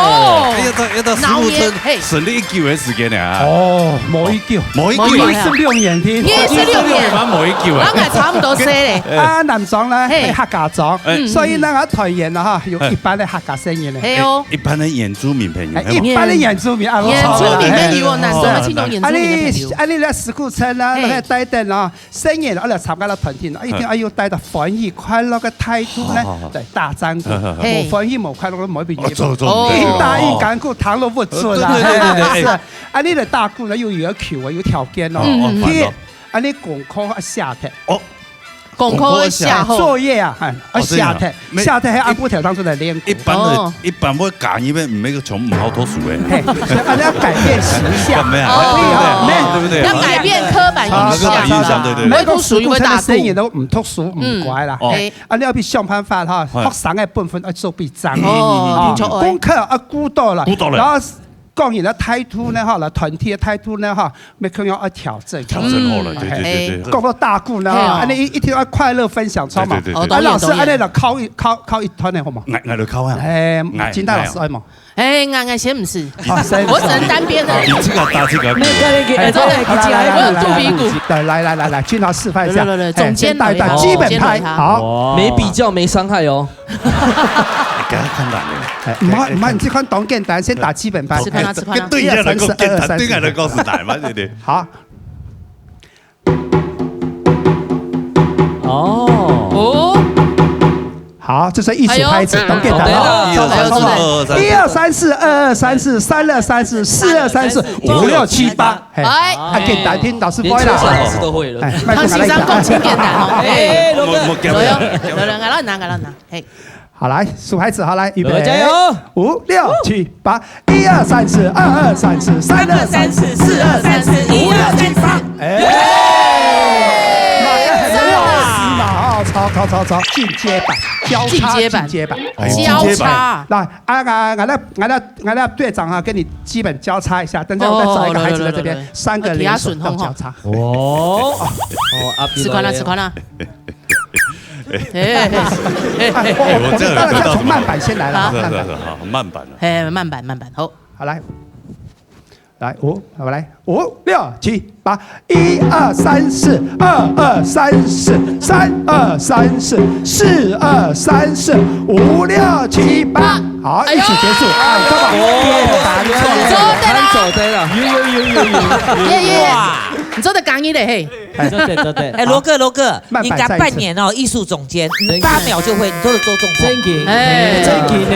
哦，要到，要到石鼓村，鬧熱，嘿。省了一久的時間呢啊。哦，無幾久。無幾久。二十六年的。二十六年。二十六年嘛，無幾久啊。那我差不多歲嘞。啊，南庄呢，嘿。係客家庄，哎。所以呢，𠊎團員呢，哈，有一半的客家聲音呢。嘿哦。一半的原住民朋友，哎，哎，一半的原住民啊，原住民朋友，哦，南庄的青島原住民的朋友。啊，你，啊，你來石鼓村呢，嘿。那個待等啊， 新人愛來參加了團體，一定愛有帶到歡喜快樂个態度呢，好，好，好。來大戰鼓。好，好，好。嘿。無歡喜無快樂，無必要。哦，做，做，哦。對，對，對。一打一艱苦，糖都不準啊。哦，對，對，對，對，對。是啊，啊，你个打鼓呢，又有要求啊，有條件哦。哦，哦，第一，煩惱。啊，你功課要寫忒。哦。功課要寫好。作業啊，哎，要寫忒。哦，對啊。寫忒，係暗晡頭當初來練鼓。一般的，哦。一般會教你們，毋係个從毋好讀書的。嘿，所以啊，你要改變形象。沒有，哦。對不對？對不對？要改變刻板印象。啊，刻板印象，對，對，對。每個讀書又會打鼓。每個讀書的聲音都毋讀書，毋乖啦。嗯。哦。嘿。 啊，你愛去想辦法哈，哎。學生个本分愛做比賽。哦，哦，功課愛顧到了，顧到了。然後講人个態度呢，哈，來團體个態度呢，哈，每個人愛調整。調整好了，嗯。對，對，對，對。哎，講到打鼓呢，嘿哦。哈，恁樣一，一定要快樂分享，著無？對，對，對，對。哦，啊，老師，當然，當然。恁樣來考一，考，考一段呢，好無？𠊎，𠊎來考啊。哎，𠊎，金大老師，𠊎。愛無？ 哎，𠊎，𠊎先毋使，哦，先毋使。我只能單邊而已。你這個打這個鼓。沒有，沒有，沒有，哎，這個，好，來，來，我有肚皮鼓。來，來，來，來，來，君豪示範一下。來，來，來，哎，總監來，先打一段基本拍，好，總監來。好。哇。沒比較，沒傷害哦。哎，給他看難的。哎，毋好，毋好，你去看當簡單，先打基本拍。示範啊，示範啊。對人來講簡單，一二三四，二二三四。對人來講是難嘛，對不對？好。 哦。哦。好，這是藝術拍子，哎呦。當簡單哦。哎呦，對了。一二三四，二二三四。一二三四，二二三四，三二三四，四二三四，五六七八。嘿，哎。啊，簡單，聽老師不會啦。連秋霞老師都會了。哎，麥克風來一下。他欣賞講真簡單哦。哎，哎，我，我，我，有，有，有，來，來，來，來，嘿。 好，來，數拍子，好，來，預備，來，加油！五、六、七、八，一二三四，二二三四，三二三四，四二三四，五六七八。哎，馬上很有意思嘛，哦，超，超，超，超，進階版，交叉進階版。進階版。哎，交叉。來，啊，啊，啊，來，啊，來，啊，來，隊長啊，跟你基本交叉一下，等下我再找一個孩子在這邊，哦，來，來，來，來。三個連手到交叉。哦。哦，阿比來了。試看啦，試看啦。 哎，哎，哎，我，我，我這樣有得到什麼？我們當然是要從慢板先來了，好。慢板。是，是，是，好，慢板了。嘿，慢板，慢板，好。好，來。來，五，好，來，五、六、七、八，一二三四，二二三四，三二三四，四二三四，五六七八。好，哎呦！一起結束。啊，這個，哦，做得啦。做得啦。有，有，有，有，有。耶，耶。哇。你做得講你的，嘿。 哎，做得，做得。哎，羅哥，羅哥，慢板再一次。應該扮演哦，藝術總監，你八秒就會，你做得做總監。正經，哎。正經呢。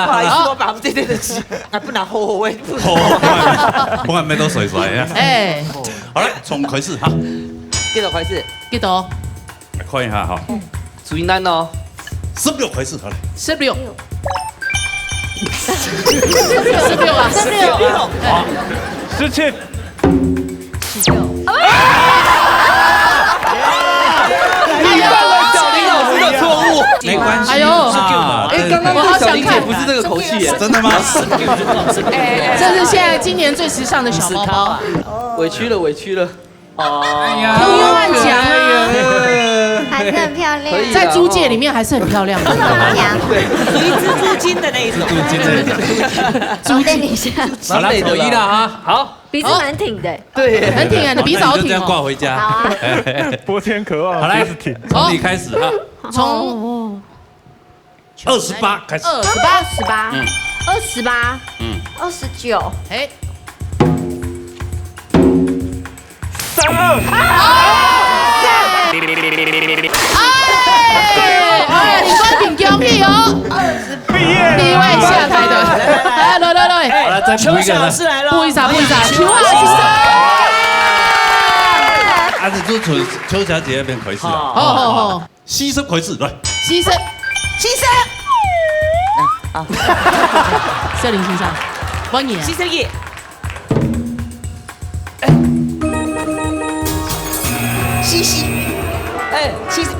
啦，不好意思，好。我把他们这些东西，哎，不拿好好喂，不好，不然，不然没都水水啊。哎。好了，从开始哈。几多开始？几多？来看一下哈。最难哦。十六开始，好了。十六。十六啊，十六啊。好，十七。 哎呦，小林老师的错误。没关系哎呦啊，哎，刚刚那个小林姐不是这个口气耶。真的吗？这是现在今年最时尚的小包包。委屈了，委屈了。哎呀，不用乱讲啊。还是很漂亮。可以啦。在租界里面还是很漂亮的。属于蜘蛛精的那一种。蜘蛛精的那种。租界。等一下。好了，统一了啊。好。 鼻子蛮挺的。对。很挺啊，你鼻子好挺哦。你就这样挂回家。好啊。哎，哎，哎。博天渴望，好，来，鼻子挺。从你开始哈。从二十八开始。二十八。二十八。嗯。二十八。嗯。二十九。哎。三二。哎，哎，你公平恭喜哦。 第一位下台的。哎，来，来，来，来。好，来，再补一个，来。秋霞老师来了。补一下，补一下，秋霞先生。啊，你就从秋霞姐那边开始啊。好，好，好。四十开始，来。四十。四十。啊，啊。小林先生，換你啊。四十一。 西西。哎，西西。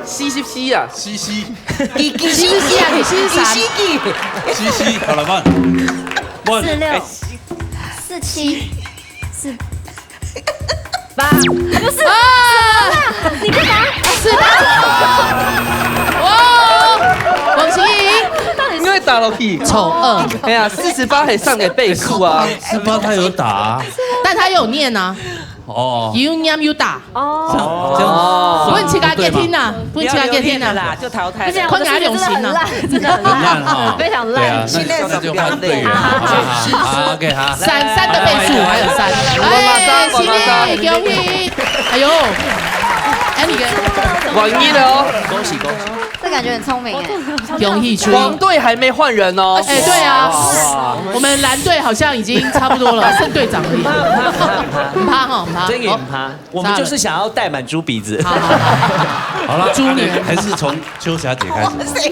西西啊。西西。西西啊，你西西啥？西西。西西，好了，慢。慢。四六。哎，四七。四八。啊，不是。啊！你干嘛？四八。哇！恭喜！到底是因为打落去。丑恶。哎呀，四十八还上个倍数啊。四八他有打啊。但他有念啊。 哦。有念有打。哦。这样，这样哦。算不对吗？分自家给听啊，分自家给听啊。不要留念了啦，就淘汰了。不行，看起来有心啊。我的数学真的很烂，真的很烂。很烂哈。非常烂。对啊，那，那就换队员了。好，好，好，好，OK，好。三，三的倍数还有三。来，来，来，来，来，来，来，来，恭喜你，恭喜。哎呦，哎，你给。王一的哦。恭喜，恭喜。这感觉很聪明哎。恭喜出。黄队还没换人哦。哎，对啊。哇。我们蓝队好像已经差不多了，剩队长而已。很怕哈，很怕。真的很怕。好。 我们就是想要戴满猪鼻子。好，好，好。好了，猪年。还是从秋霞姐开始。哇塞。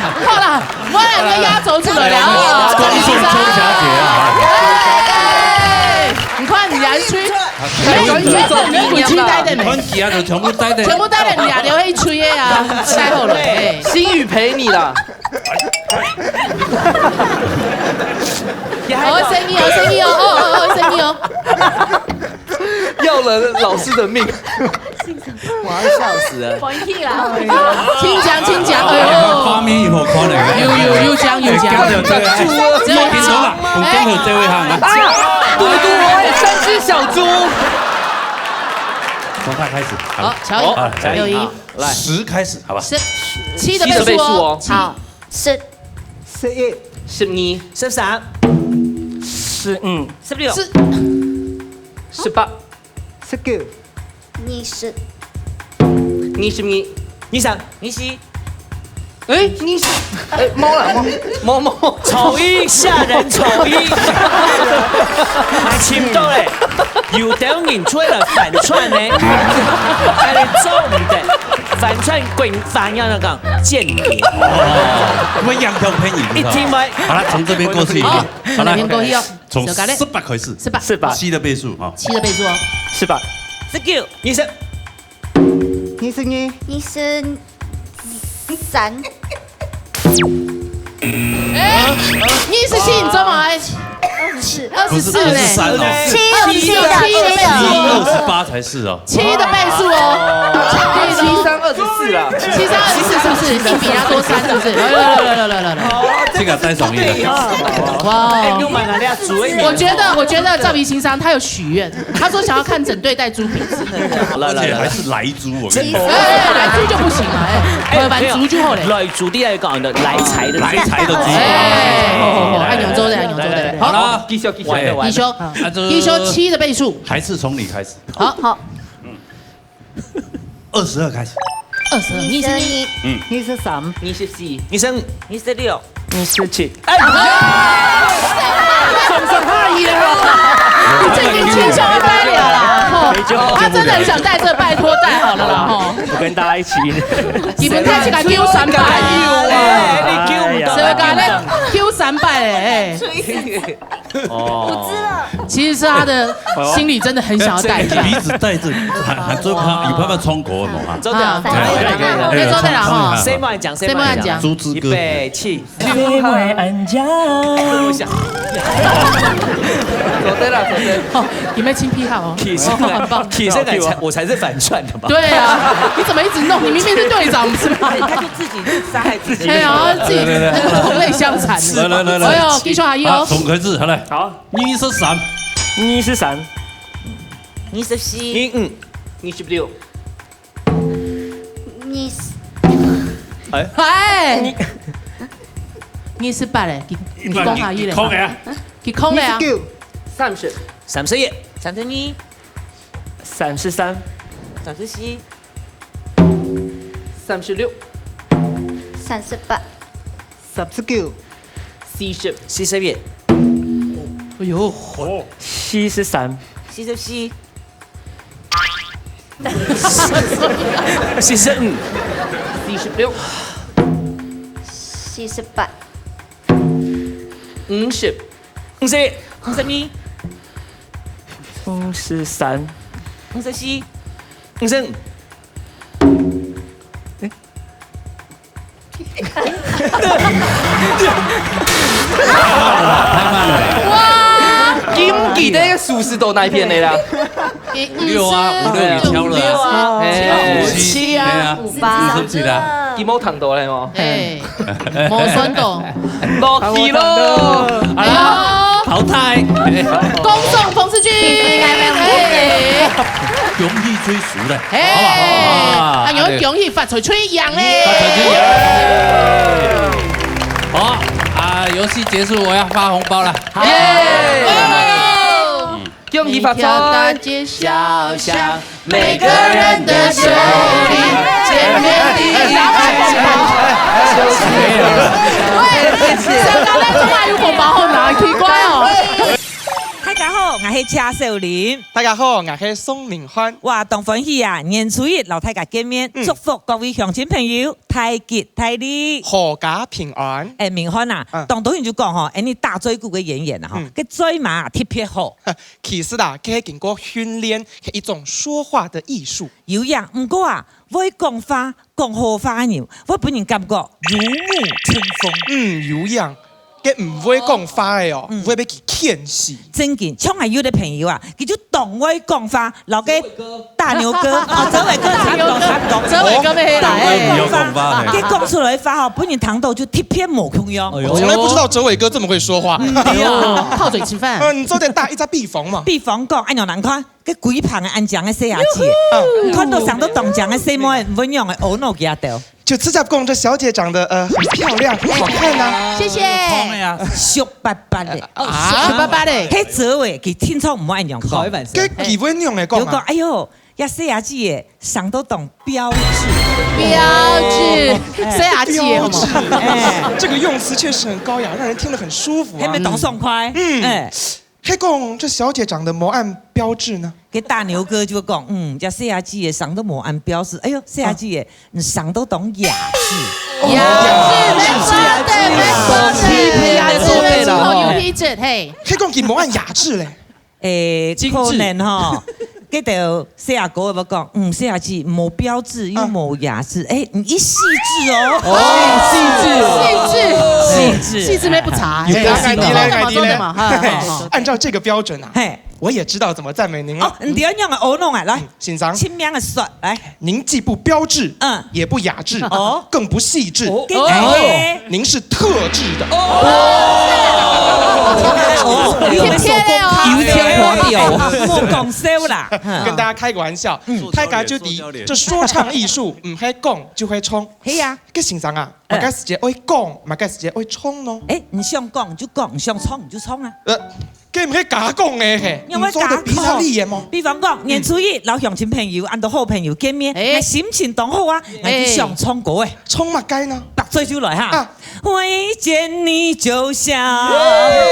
好了，我两个压轴出来了啊，恭喜抽霞姐啊！哎，你看人家一吹，哎，你吹中，你不期待的没？你看几下都全部带的。全部带了，你俩就会吹的啊，太好了，哎。心语陪你了。好，生意哦，生意哦，哦哦哦，生意哦。要了老师的命。我要笑死了。欢喜啦。请讲，请讲，哎呦。画面以后可能有有有讲有讲，讲到这个，哎，这个听懂了，我跟你这位哈，啊，嘟嘟，我也三只小猪。从他开始，好，好，好，小雨，来，小雨。好，来。十开始，好吧？十，七的倍数哦。七的倍数哦。好，十，十一，十二，十三，十五，十六，十，十八，十九，二十，二十二，二三，二四。哎，二十，哎，冇啦，冇，冇，冇。丑一，吓人丑一。还寻到嘞，有兜人出来反串呢，还做唔得，反串滚，反要那个间谍。哦，我们养条朋友，一听完，好了，从这边过去，好，好了，从这边过去哦。 从十八开始，十八，十八，七的倍数哈，七的倍数哦，十八，十九，二十，二十二，二十三，哎，二十四，你怎么？二十四，二十四呢？不是二十三哦，七，七的，七的倍数哦，二十八才是哦，七的倍数哦，七三二十四啦，七三二十四是不是？你比他多三是不是？来来来来来来来。 这个太容易了。哇，哎，你有买哪里啊？主委你，我觉得，我觉得赵怡情商他有许愿，他说想要看整队带猪鼻子。来来来，而且还是来猪，我跟你说。哎，来猪就不行了，哎，哎，满足就好了。没有，来猪第二个讲的来财的，来财的猪。哎，哦，按钮做的，按钮做的。来来来，好，好了，继续继续，哎，继续，啊，这继续七的倍数。还是从你开始。好，好。 二十二开始。二十二，二十二，嗯，二十三，二十四，二十五，二十六，二十七。哎，上上下一了。这已经千秋一百了啦，吼，他真的很想带这个，拜托带好了啦，吼。我跟大家一起。你们太去给我三百，哎，你给我们谁会给他给我三百嘞？哎。 哦，我知了。其实是他的心里真的很想要带一下。这个鼻子带着，还，还做怕，有办法冲过的哈。做得了，啊，做得了，哎，做得了哈。谁莫讲，谁莫讲，谁莫讲。猪之歌。预备，起。谁莫讲。我想。做得了，做得了。哦，你们亲皮好哦。其实，哦，很棒。其实我才，我才是反串的吧？对啊，你怎么一直弄？你明明是队长，不是吗？他就自己杀害自己。哎呀，自己同类相残。来来来来，哎呦，继续阿姨哦。啊，从开始，好来。好。 二十三，二十三，二十四，二五，二十六，二十，哎，哎，二十八嘞，佢，佢讲下去嘞，佢空个啊，佢空个啊，二十九，三十。三十一。三十二。三十三。三十四。三十六。三十八。三十九。四十。四十一。哎呦，四十三。四十四。四十五。四十六。四十八。五十。五十。五十二。五十三。五十四。五十五。哇！金记得数字到哪一片的啦？五六啊，五六你挑了啊。哎，五七啊，五八。五七啦。金毛糖到了哦。哎，没算到。落去咯。好啦，淘汰。恭送彭世钧。恭喜最输了，好不好？哎，啊，恭喜发财吹羊嘞。发财吹羊。好啊，游戏结束，我要发红包了。耶！恭喜发财！每条大街小巷，每个人的手里，见面第一句话就是。喂，香港人怎么还有红包好拿？奇怪哦。大家好，我是车小玲。大家好，我是宋明翰。哇，當歡喜啊！年初一摎大家見面，祝福各位鄉親朋友大吉大利，闔家平安。哎，明翰啊，當多人就講吼，哎，你打嘴鼓个演員啊，吼，个嘴嘛特別好。其實啊，這係經過訓練，係一種說話的藝術。有影，毋過啊，會講話、講好話个人，會分人感覺如沐春風。嗯，有影。 該毋會講話个哦，會分佢牽死。正經，像𠊎有个朋友啊，佢就當會講話，摎該大牛哥，哦，周偉哥差不多，差不多。周偉哥乜係啦，當會講話，哎。該講出來个話吼，分人聽到就特別無共樣。我從來不知道周偉哥這麼會說話。嗯，對啊，靠嘴吃飯。嗯，你做得打一隻比方嘛？比方講，恁樣難看。 該歸棚个恁靚个細阿姊，你看到生到當靚个細妹，你會仰仔阿𧩣佢兜？就直接講，這小姐長得，呃，很漂亮，很好看啊。謝謝。聰明啊。俗巴巴个。哦，俗巴巴个。該周偉，佢定著毋會恁樣講。該佢會仰仔講啊？就講，哎喲，這細阿姊仔，生到當標緻。標緻，細阿姊仔，好無？哎。這個用詞確實很高雅，讓人聽得很舒服啊。還沒當爽快。嗯。哎。 係講這小姐長得無恁標緻呢？該大牛哥就講，嗯，這細阿姊仔生到無恁標緻，哎喲，細阿姊仔，你生到當雅緻。雅緻，沒錯的，沒錯的，雅緻，沒錯，有氣質，嘿。係講佢無恁雅緻咧？誒，可能吼，該兜細阿哥會講，嗯，細阿姊無標緻又無雅緻，誒，你一細緻哦。哦，細緻哦。細緻，細緻，細緻乜毋差，有個性哦。哎，你來，你來。好，好，好。按照這個標準啊，嘿。 我也知道怎麼讚美您了。哦，你愛仰仔形容啊，來，先生。盡量个說，來。您既不標緻，嗯。也不雅緻，哦。更不細緻。哦。哦。您是特質的。哦。哦，你很漂亮哦。油腔滑調。莫講笑啦。跟大家開個玩笑，嗯。大家就知，這說唱藝術，嗯，係講就係唱。係啊。該先生啊，嗯。麼个時節愛講，麼个時節愛唱呢？誒，你想講就講，你想唱就唱啊。呃， 該毋係假講个嘿，你愛假講。你做得比較厲害無？比方講，年初一，摎鄉親朋友，恁多好朋友見面，哎。𠊎心情當好啊，𠊎就想唱歌誒。唱麼个呢？答對就來哈。啊。會見你就笑，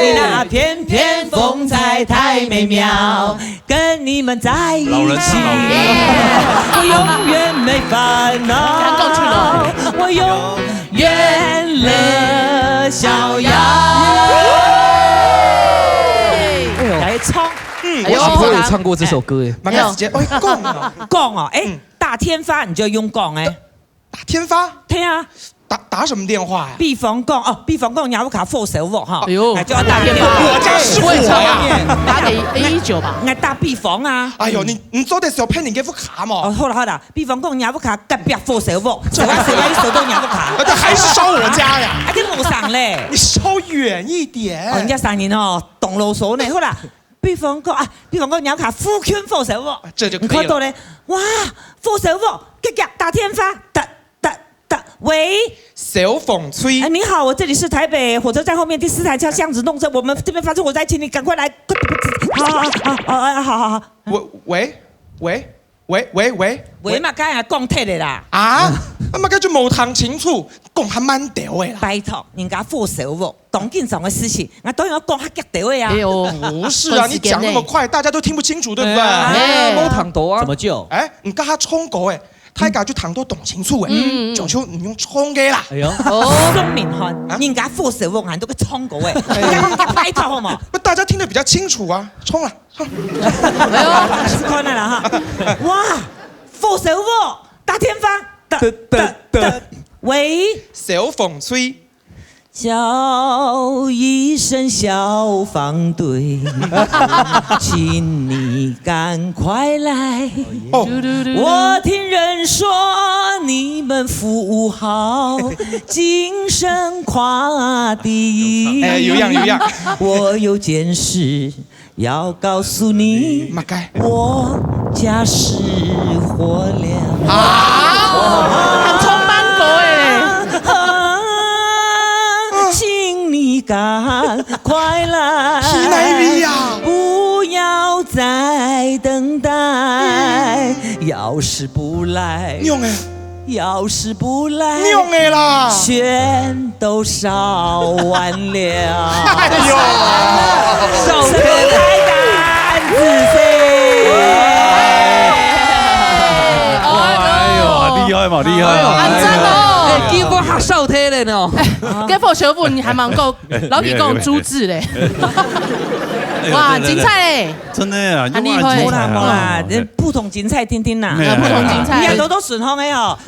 你那片片風采太美妙，跟你們在一起，老人唱老歌。我永遠沒煩惱，我永遠樂逍遙。哎喲，來唱。嗯，哎喲，我好像也唱過這首歌耶。麼个時節愛講哦。講哦，哎，嗯。打電話你就用講哎。打電話？對啊。打，打什麼電話啊？比方講，哦，比方講，若屋下火燒屋哈，哎喲，那就要打電話。我家失火呀。打給一一九吧。那打比方啊。哎喲，你，你做得小騙你給屋下嘛。哦，好了好了， 比方講，若屋下隔壁火燒屋，燒啊燒啊，燒到若屋下。啊，這還是燒我家呀。啊，這無相仝咧。你燒遠一點。哦，人家聲音哦，當囉嗦呢。好啦，比方講啊，比方講，若屋下附近火燒屋，啊，這就可以了。你看到咧，哇，火燒屋，遽遽打電話，打，打，打，喂。消防隊。哎，你好，我這裡是台北火車站後面第四台橋巷子弄這，我們這邊發生火災，請你趕快來。啊啊啊啊！好好好。喂喂喂喂喂喂，喂嘛，剛才講忒了啦。啊？那麼該就無聽清楚，講較慢兜仔啦。拜託，人家火燒屋，當緊張个事情，𠊎當然愛講較遽兜仔啊。哎喲，不是啊，你講那麼快，大家都聽不清楚，對不對？哎，無聽到啊。怎麼救？哎，你剛才唱歌哎，大家就聽到當清楚哎，嗯，就就你用唱个啦。哎喲，宋明翰，人家火燒屋，還都个唱歌哎，你剛剛拜託好無？那大家聽得比較清楚啊，唱啊。 哎喲，還是看了啦哈。哇，火燒屋，打電話，打，打，打，喂，小鳳吹，叫一聲消防隊，請你趕快來。哦，我聽人說你們服務好，精神垮地。哎，有影有影。我有件事 要告訴你，麼个？我家失火了。啊，還唱慢歌欸。請你趕快來。是哪位啊？不要再等待，要是不來，仰仔？要是不來，仰仔啦？全 都燒完了。哎喲，燒忒了。哎喲，厲害嘛，厲害嘛。哎喲，恁讚哦。哎，結果還燒忒了呢。該火燒屋你還吂講，老弟講阻止咧。哇，精彩欸。真的啊，恁厲害。有啊，精彩啊。無啦，無啦，這普通精彩定定啦。哎，普通精彩。你也多多順風的哦。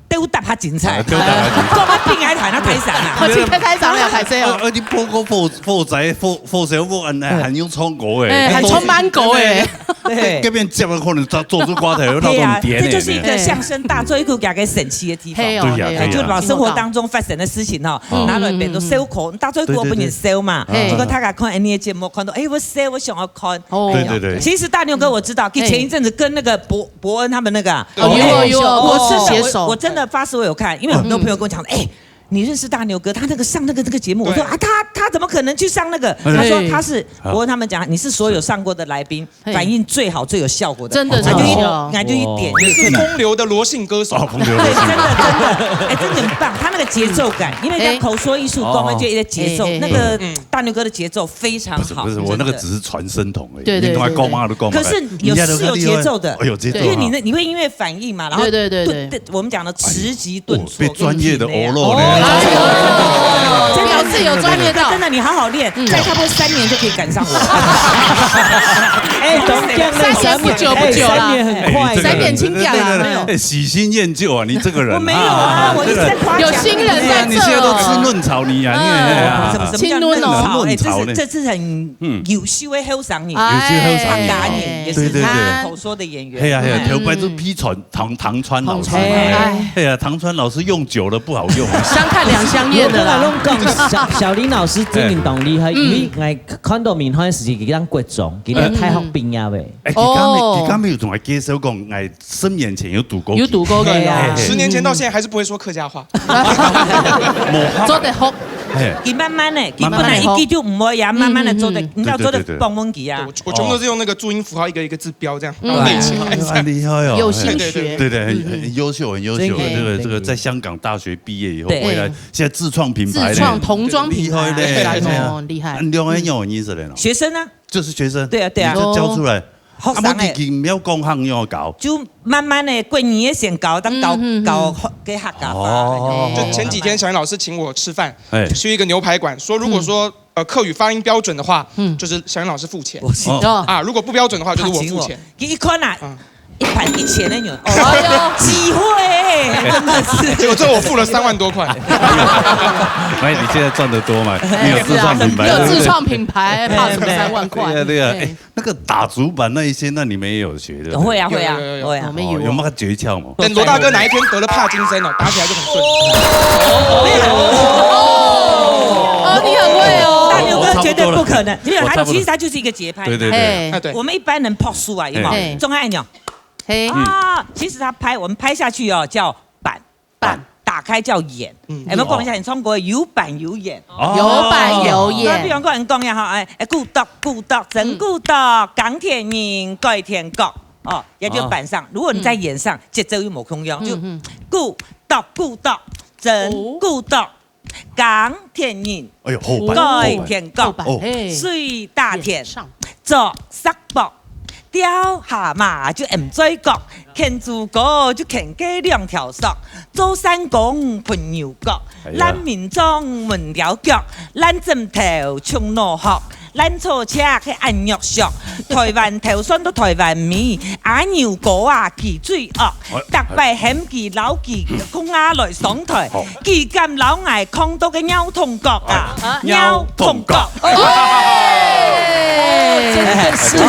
鬥搭較精彩，鬥搭較精彩。講个比𠊎彈啊大聲啊。好，請大家掌聲，拍手哦。而且播个火，火災，火，火燒屋，嗯，還用唱歌欸，哎，還唱慢歌欸。對，這邊接了可能做，做出歌台，鬧到很顛欸。對啊，這就是一個相聲大嘴痀个神奇的地方。嘿哦，對呀，哎，對呀。就把生活當中發生的事情哦，嗯。拿來變做笑科，大嘴痀不能笑嘛。對，對，對。嘿。結果大家看恁呢个節目，看到，哎，𠊎笑，𠊎想要看。哦。對，對，對。其實大牛哥我知道，嘿。前一陣子跟那個博 伯恩他們那個啊。哦，有哦，有哦，哦，國士攜手。我，我真的發誓我有看，因為很多朋友跟我講，哎，你認識大牛哥，他那個上那個，這個節目，我說，對。啊，他，他怎麼可能去上那個？他說他是，我問他們講，你是所有上過的來賓，嘿。反應最好、最有效果的。真的，他就一，真的哦。他就一點，就是風流的羅姓歌手。哦，風流羅姓。對，真的，真的，哎，真的很棒，他那個節奏感，因為在口說藝術，哎。光會就一個節奏，哦。那個，嗯。大牛哥的節奏非常好，不是，不是，我那個真的。只是傳聲筒 對，對，你都還夠罵都夠骂。對，對。可是有，人家都是有節奏的，哎，有節奏哈。因為你那，你會因為反應嘛，然後對，對，對，對。頓，頓，我們講的詞急頓挫，哎，被專業的跟體內啊。哦，哦，哦，真的，表示有專業到。真的，你好好練，嗯。再差不多三年就可以趕上我。哎，懂，這樣的三年不久不久啦。哎，三年很快的。三年輕點啦，對，對，對，對，沒有。哎，喜新厭舊啊，你這個人啊，我沒有啊，我一直在誇獎你。這個，有新人在這哦。你現在都吃嫩草泥啊，你也，哎呀。什麼，什麼叫嫩草？青嫩哦。哎，這是，嫩草呢。這是很 嗯。優秀的後生人，哎。優秀的後生人。客家人，也是，對，對，對。他口說的演員。嘿呀，嘿呀，嗯。頭擺就比傳，唐，唐川老師嘛。唐川，哎。嘿呀，唐川老師用久了不好用啊。相看兩相厭的啦。我本來攏講小，小林老師真的當厲害，哎。因為𠊎看到面談的時間，佢當國中，佢當大學畢業的。哎，佢剛才，哦。佢剛才有同我介紹講，哎，十年前有讀過。有讀過，對啊。嘿，嘿。十年前到現在還是不會說客家話。無法。做得學。 嘿。佢慢慢的，佢本來一句就毋會啊，慢慢的做得，嗯，嗯，嗯。你知道做得，對，對，對，對。幫忙佢啊。對，我，我全部都是用那個注音符號一個一個字標這樣，嗯。然後背起來。哇，很厲害哦。有心學。對，對，對。對，對，很，嗯，嗯。很優秀，很優秀。真的。這個，這個在香港大學畢業以後，對。回來，現在自創品牌嘞。自創童裝品牌。厲害嘞。哦，厲害。你兩個有認識的咯？學生啊。就是學生。對啊，對啊。你就教出來。 學生欸。啊，無，佢，佢毋曉講客語哦，教。就慢慢的，過年的先教，當教，嗯，嗯，嗯。教學，給客家話。哦。就前幾天小林老師請我吃飯，哎。去一個牛排館，說如果說，嗯。呃，客語發音標準的話，嗯。就是小林老師付錢。我是哦。啊，如果不標準的話，就是我付錢。他請我，一看啊，嗯。一盤一千的牛，哎喲，機會欸，真的是。結果最後我付了三萬多塊。哎，你現在賺得多嘛？你有自創品牌，哎，是啊，對不對？有自創品牌，怕什麼三萬塊？對啊，對啊，哎。哎。 那個打竹板那一些，那你們也有學的？會啊，會啊，有，有，有，有。會啊。我們有。哦，有沒有訣竅嗎？等羅大哥哪一天得了帕金森哦，打起來就很順。哦，你很會哦。大牛哥絕對不可能，我差不多了。沒有，他其實他就是一個節拍嘛。對，對，對。哎。啊，對。我們一般人拍手啊，有沒有？哎。總愛按鈕。嘿。啊，其實他拍，我們拍下去哦，叫板。 板，打開叫演。嗯。有沒有講一下你唱歌有板有眼？哦。有板有眼。那比方講，你講呀，哈，哎，哎，古董，古董，真古董，嗯。鋼鐵人，改天國。哦，也就板上。哦。如果你在眼上，嗯。節奏又無共樣，就嗯，嗯。古董，古董，真古董，哦。鋼鐵人，哎呦，好板，改天國，好板，哦。嘿。水打鐵，演上。做石博，釣蝦蟆就毋追角， 牽豬哥就牽該兩條索，做散工歕牛角，哎呀。爛眠床歕鳥腳，爛枕頭充腦殼，爛草蓆係恁肉削，台灣頭算到台灣尾，阿牛哥啊，佢最惡，哎。逐擺喊佢摎佢公啊來上台，好。佢敢摎𠊎囥到个尿桶角啊，哎。尿桶角。尿桶角。哎。哎，真的是。哦，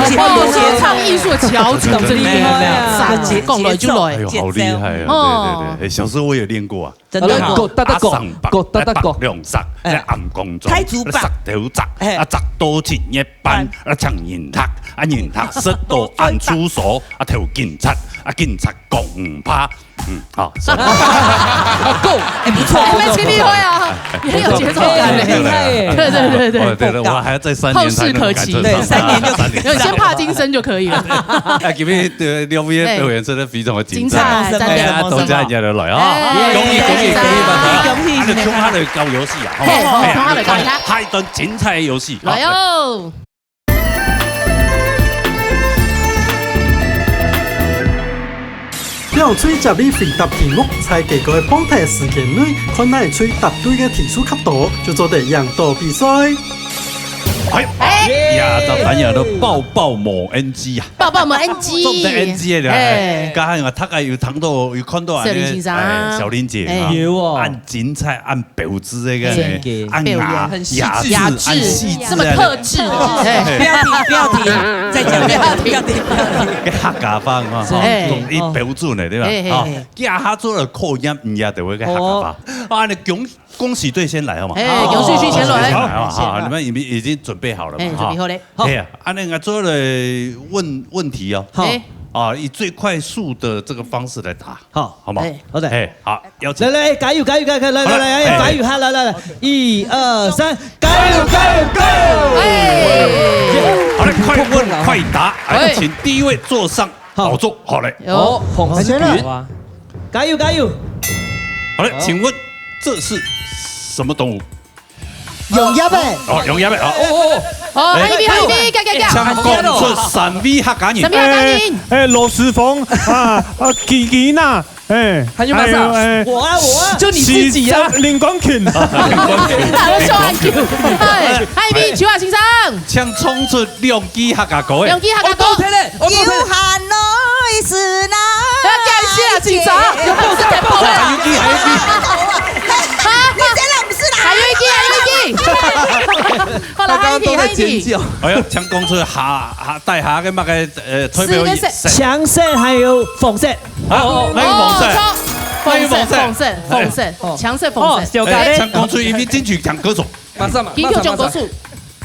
說唱藝術的翹楚，真厲害啊。讚，講來就來。哎呦，好厲害啊！哦。對，對，對。哎，小時候我也練過啊。真的哦。好了，各打打各，阿三伯，各打打各。哎，伯兩隻，哎。哎，暗光中，太祖伯。石頭摘，哎。啊，摘到七月半，啊，請人客，啊，人客食到暗處所，啊，頭警察，啊，警察講毋怕。嗯，好，算了。夠。哎，不錯，哎，不錯，蠻厲害啊，不錯。也有節奏感的。哎，厲害耶。對，對，對，對。哦，對，對，我還要再三年才能夠感受到。後世可期。對，三年就可以。三年。有先帕金森就可以了。哎，今天，呃，兩位的表演真的非常的精彩。精彩，讚的。哎呀，多謝大家的來啊。哎，恭喜，恭喜，恭喜發財啊！恭喜，恭喜。啊，就衝下來搞遊戲啊，吼。嘿，好，哎呀，衝下來搞一下。下一段精彩的遊戲，好。來哦。 兩隊接力回答題目，在該个个半題時間內，看哪隊答對个題數較多，就做得贏到比賽。哎，哎。呀，這單元都抱抱無N G啊。抱抱無N G。做毋得N G个，哎。哎。剛才我大概有聽到，有看到啊，小林先生。哎，小林姐，哎。啊，有哦。按 精彩，按標緻个，嘿。按雅，表演很細緻。雅致，雅致，按細緻个。這麼克制。嘿。不要停，不要停，再講，不要停，不要停，不要停。个客家話嘛，吼，嘿。統一標準个，對吧？嘿，嘿，吼，嘿。這下做了考驗，你也得會个客家話。哦。啊，你恭，恭喜隊先來，好嗎？嘿，恭喜隊先來。恭喜隊先來，好，好，好，你們已經，已經準備好了嘛，嘿，哈。準備好了。好。哎呀，啊，那個做了問，問題哦。好。嘿。啊，以最快速的這個方式來答。 好，好嗎？哎，好的。哎，好，邀請。來，來，加油，加油，加油，來，來，來，好了，哎，哎。加油，哈，來，來，來，一二三，加油，加油，加油！哎。好了，快問快答，哎，哎。請第一位坐上寶座，好嘞。哦，彭思群。加油，加油！好嘞，請問這是什麼動物？ 用葉仔。哦，用葉仔，哦。哦，哦，哦。哦，哎，海味，海味，加，加，加。請講出三位客家人。三位客家人。哎，哎，羅時豐啊，啊，吉吉娜，哎，還有馬上。還有，哎，我啊，我啊。就你自己啊。是，林光勤。林光勤。你打了手很久。哎，海味，邱華先生。請唱出兩句客家歌，哎。兩句客家歌。哦，都聽了。 有限來時那不要叫一下，緊張。有夠讚，有夠讚。還有一句，還有一句。哈？你真的不是啦。還有一句，還有一句。好了，還有一題，還有一題。哎呀，請講出下，下，大下个麼个，呃，代表色。青色還有紅色。啊，哦，還有紅色。哦，錯。還有紅色。紅色，紅色，紅色。青色，紅色。哦，小咖哩。哎，請講出一位金曲獎歌手。馬上嘛，金曲獎歌手。馬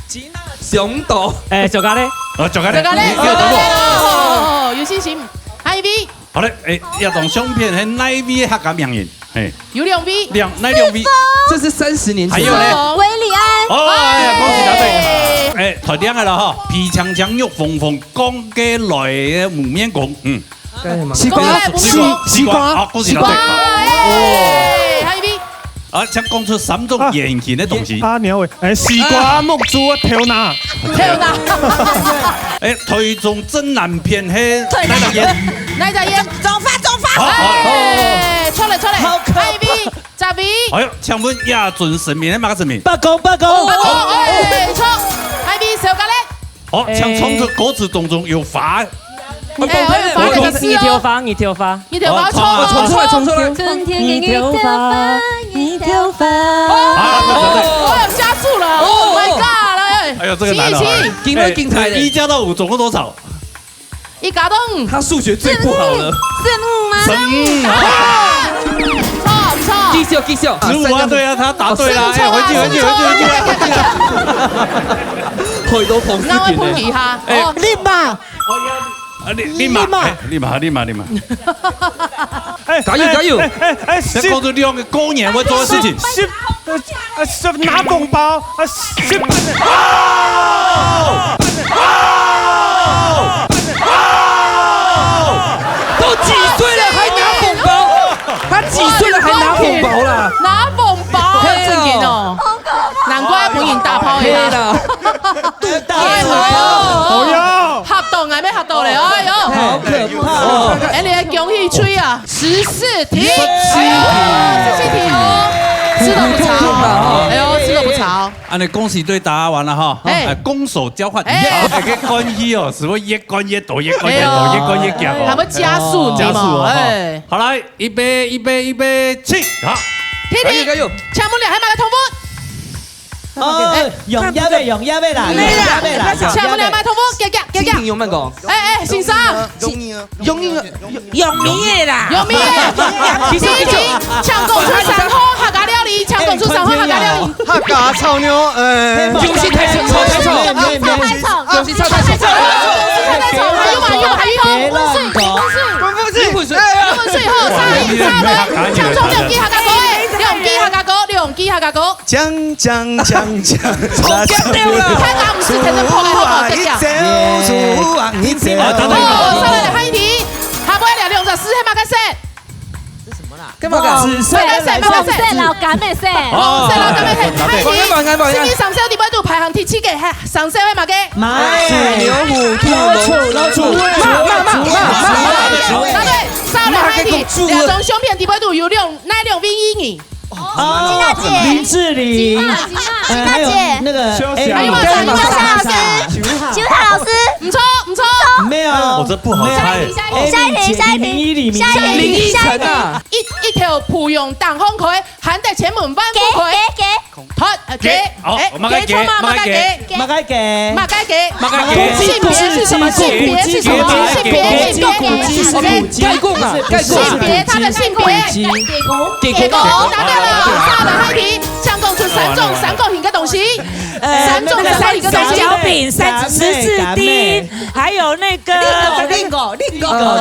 上，馬上。 上到。哎，小咖哩。哦，小咖哩。小咖哩，你，你有得過？小咖哩，哦，有信心。還有一位。好嘞，哎，這張相片係哪位客家名人？哎。有兩位。兩，哪兩位？這是三十年前的。還有呢？韋禮安。哦，哎呀，恭喜答對。哎。哎，太靚了哈，皮青青肉紅紅，講个來个無面孔，嗯。 西瓜，西瓜，西瓜。西瓜，好，恭喜答對。西瓜，哎，還有一位。啊，請講出三種圓形个東西。啊，鳥仔，哎，西瓜、木珠、頭那。頭那。哎，台中鎮南片係哪隻縣？哪隻縣？彰化，彰化。好，好。哎，錯了，錯了。好可怕。還有一位，十位。哎喲，請問這尊神明係麼个神明？伯公，伯公。伯公，哎，錯。還有一位，小咖哩。 哦，請唱出歌詞當中有花。哎，有花這個字哦。日頭花，日頭花。日頭花，哦，唱哦。唱出來，唱出來。春天的日頭花，日頭花。哦，好，好，好。哦，有加速了。Oh my god，來。哎呦，這個難哦。請，請。緊來，緊來。哎，一加到五總共多少？一加到五。他數學最不好了。十五嗎？十五啊。啊，不錯，不錯。繼續，繼續。十五啊，對啊，他答對了。哎，回去，回去，回去，回去。回到彭思群呢。那我問一下，哎。哦，立馬。啊，你，你嘛，立馬。哎，你嘛，你嘛，你嘛。哎，加油，哎，加油！哎，哎，哎，這告訴兩個過年會做的事情。十，呃，呃，十，拿紅包，啊，十，哇！哇！哇！都幾歲了還拿紅包？他幾歲了還拿紅包啦？拿紅包，對哦。正經哦。難怪本人大炮一下。對啦。哎呦，好呀。嚇到，𠊎也嚇到咧，哎呦。好可怕哦。哎，你恭喜吹啊！ 十四題。十四題。哎呦，十四題哦，吃都不差。普普通通啦，哈。哎呦，吃都不差哦。恁樣恭喜對答案了哈，哎。哎，攻守交換。哎。哎，這關係哦，係會越關越多，越關越多，哎呦。越關越強哦。還會加速，你知嗎？加速哦，哈。哎。好，來，預備，預備，預備，起，好。天天，加油，加油。請問你還有麼个痛風？ 哦，哎，用藥的，用藥的啦，用藥的啦，用藥的。請問你有無痛風？遽遽，遽遽。有無講？哎，哎，先生。容易啊。容易啊。容易的啦。容易的。第一題，請講出三項客家料理，請講出三項客家料理。客家炒肉，呃，就是菜菜菜菜。就是菜菜菜。就是菜菜菜。還有嗎？還有嗎？還有嗎？滾水，滾水。滾水。滾水，滾水，好，三，三，請講兩句客家歌，哎，兩句客家歌，兩句客家歌。 鏘鏘鏘鏘，好，驚掉了。大家毋使天天破壞好好，大家。好，再來，下一題。下背了兩隻字，係麼个色？幹嘛的？紫色、藍色、紅色、老柑的色。紅色、老柑的色。下一題。請問三色裡背肚排行第七个，係三色係麼个？馬、牛、虎、兔、龍、老鼠、老鼠、老鼠。答對，下來下一題。兩張相片裡背肚有兩，哪兩位藝人？ 哦，林志玲，金馬，金馬，呃，還有那個，還有嗎？哎，還有嗎？還有嗎？還有嗎？九號老師。九號老師。毋著，毋著。沒有。哦，這不好猜。沒有。下一題，下一題。下一題，下一題。李明一，李明一。下一題，李明一。李明一。一，一條芙蓉頂項開，還得千門萬戶開。雞，雞，雞。 脫，呃，雞，雞，好，哎，有麼个雞？雞，錯嗎？有麼个雞？麼个雞？麼个雞？麼个雞？麼个雞？性別是什麼？性別是什麼？性別，性別。OK，雞公啊，雞公。性別，他的性別。雞公。雞公，答對了。下來下一題，請講出三種三角形的東西。呃，三種三角形的東西。那個三，三角餅、三，十字釘，還有那個，還有沒有？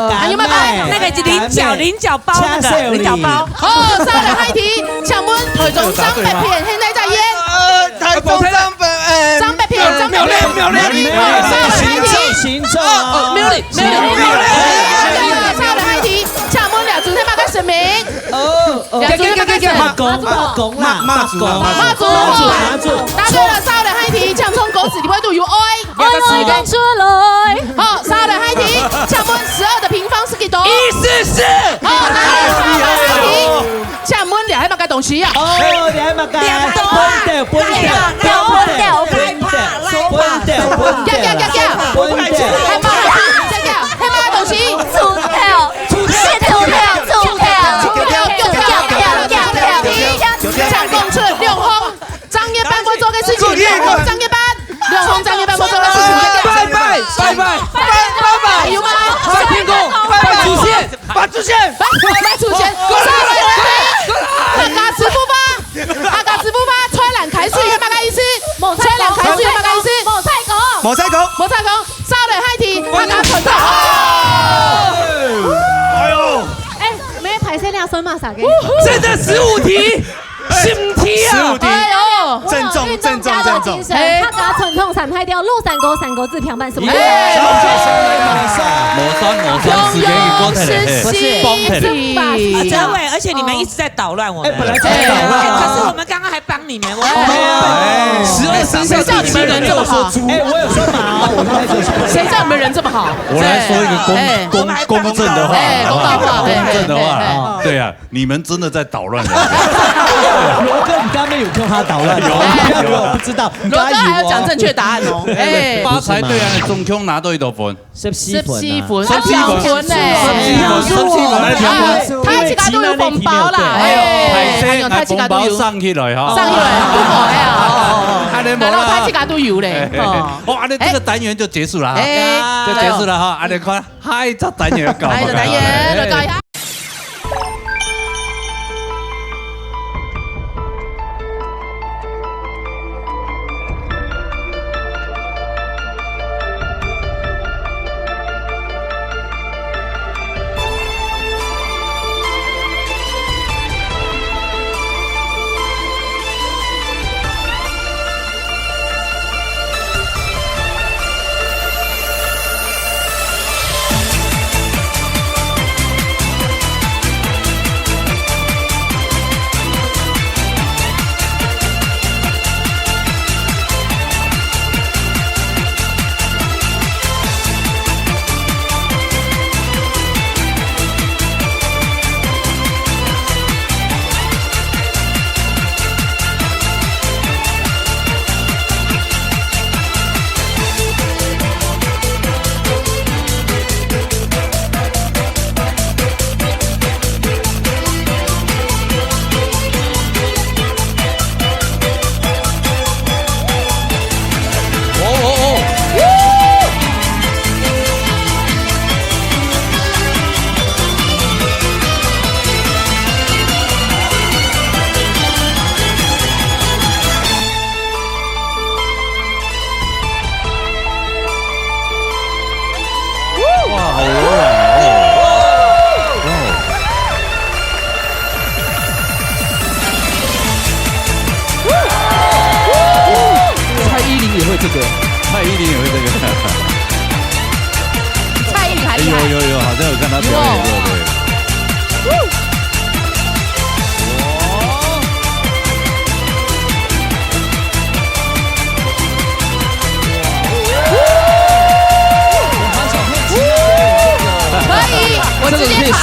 還有沒有？那個菱角，菱角包，那個菱角包。好，下來下一題，請問台中彰化片現在在演？呃， 台中彰化，呃，彰化片，彰化片。苗栗，苗栗。苗栗。好，下來下一題。行走，行走啊。哦，哦，苗栗，苗栗。苗栗。下來下一題，請問這尊係麼个神明？哦，哦。這尊係麼个神？媽祖，媽祖啦，媽祖，媽祖，媽祖。答對了，下來下一題，請問歌詞裡背肚有愛。愛愛講出來。好，下來下一題，請問十二的平方是幾多？一四四。好，答對了，下來下一題。 請問這係麼个東西啊？哦，這係麼个？粄條啊。粄條，粄條，粄條，粄條，粄條，粄條。行，行，行，行。粄條。係麼个？行，行，行，係麼个東西？鋤頭。鋤頭。鋤頭，鋤頭。請講出兩項。 正月半會做个事情，兩項正月半，兩項正月半會做个事情。拜拜，拜拜，拜拜，拜拜。有嗎？拜天公，拜祖先，拜祖先。拜，拜祖先。過來，過來，過來。客家師傅吧，客家師傅吧，吹冷開水，係麼个意思？吹冷開水，係麼个意思？無菜講。無菜講。無菜講，下來下一題，客家傳統。哎呦。哎，無歹勢，你還算麼儕个？真的十五題。 十五題啊！十五題。哎呦。鄭重，鄭重，鄭重。嘿。客家傳統三大調，老山歌、山歌子、平板，係無？耶。馬上，馬上。無算，無算，時間已過忒了，嘿。放忒了。啊，真的，而且你們一直在搗亂我們。哎，本來就在搗亂啊。哎，可是我們剛剛還幫你們，我們哎，十二生肖第七個，誰叫你們人這麼好？哎，我有說毛，我沒有說什麼。誰叫你們人這麼好？我來說一個公，哎。公，公正的話，哎，公道話，好不好？公正的話，哎，哎，哎。對啊，你們真的在 在搗亂人。羅哥，你剛剛有聽他搗亂？有啊，有啊。我不知道。羅哥還要講正確答案哦。哎。發財隊啊，總共拿到幾多分？十四分啊。十四分，十四分。十四分呢？十四分，十四分，來，評分。哎，大家都有紅包啦，哎，哎，大家都有。紅包上去了哈。上去了，哎呀，哦，哦，哦。恁樣無啦。難道大家都有咧？哎，哎，哎。哦。哦，恁樣這個單元就結束了哈。哎。就結束了哈，恁樣看。 下一隻單元要搞麼个？下一隻單元，來搞一下。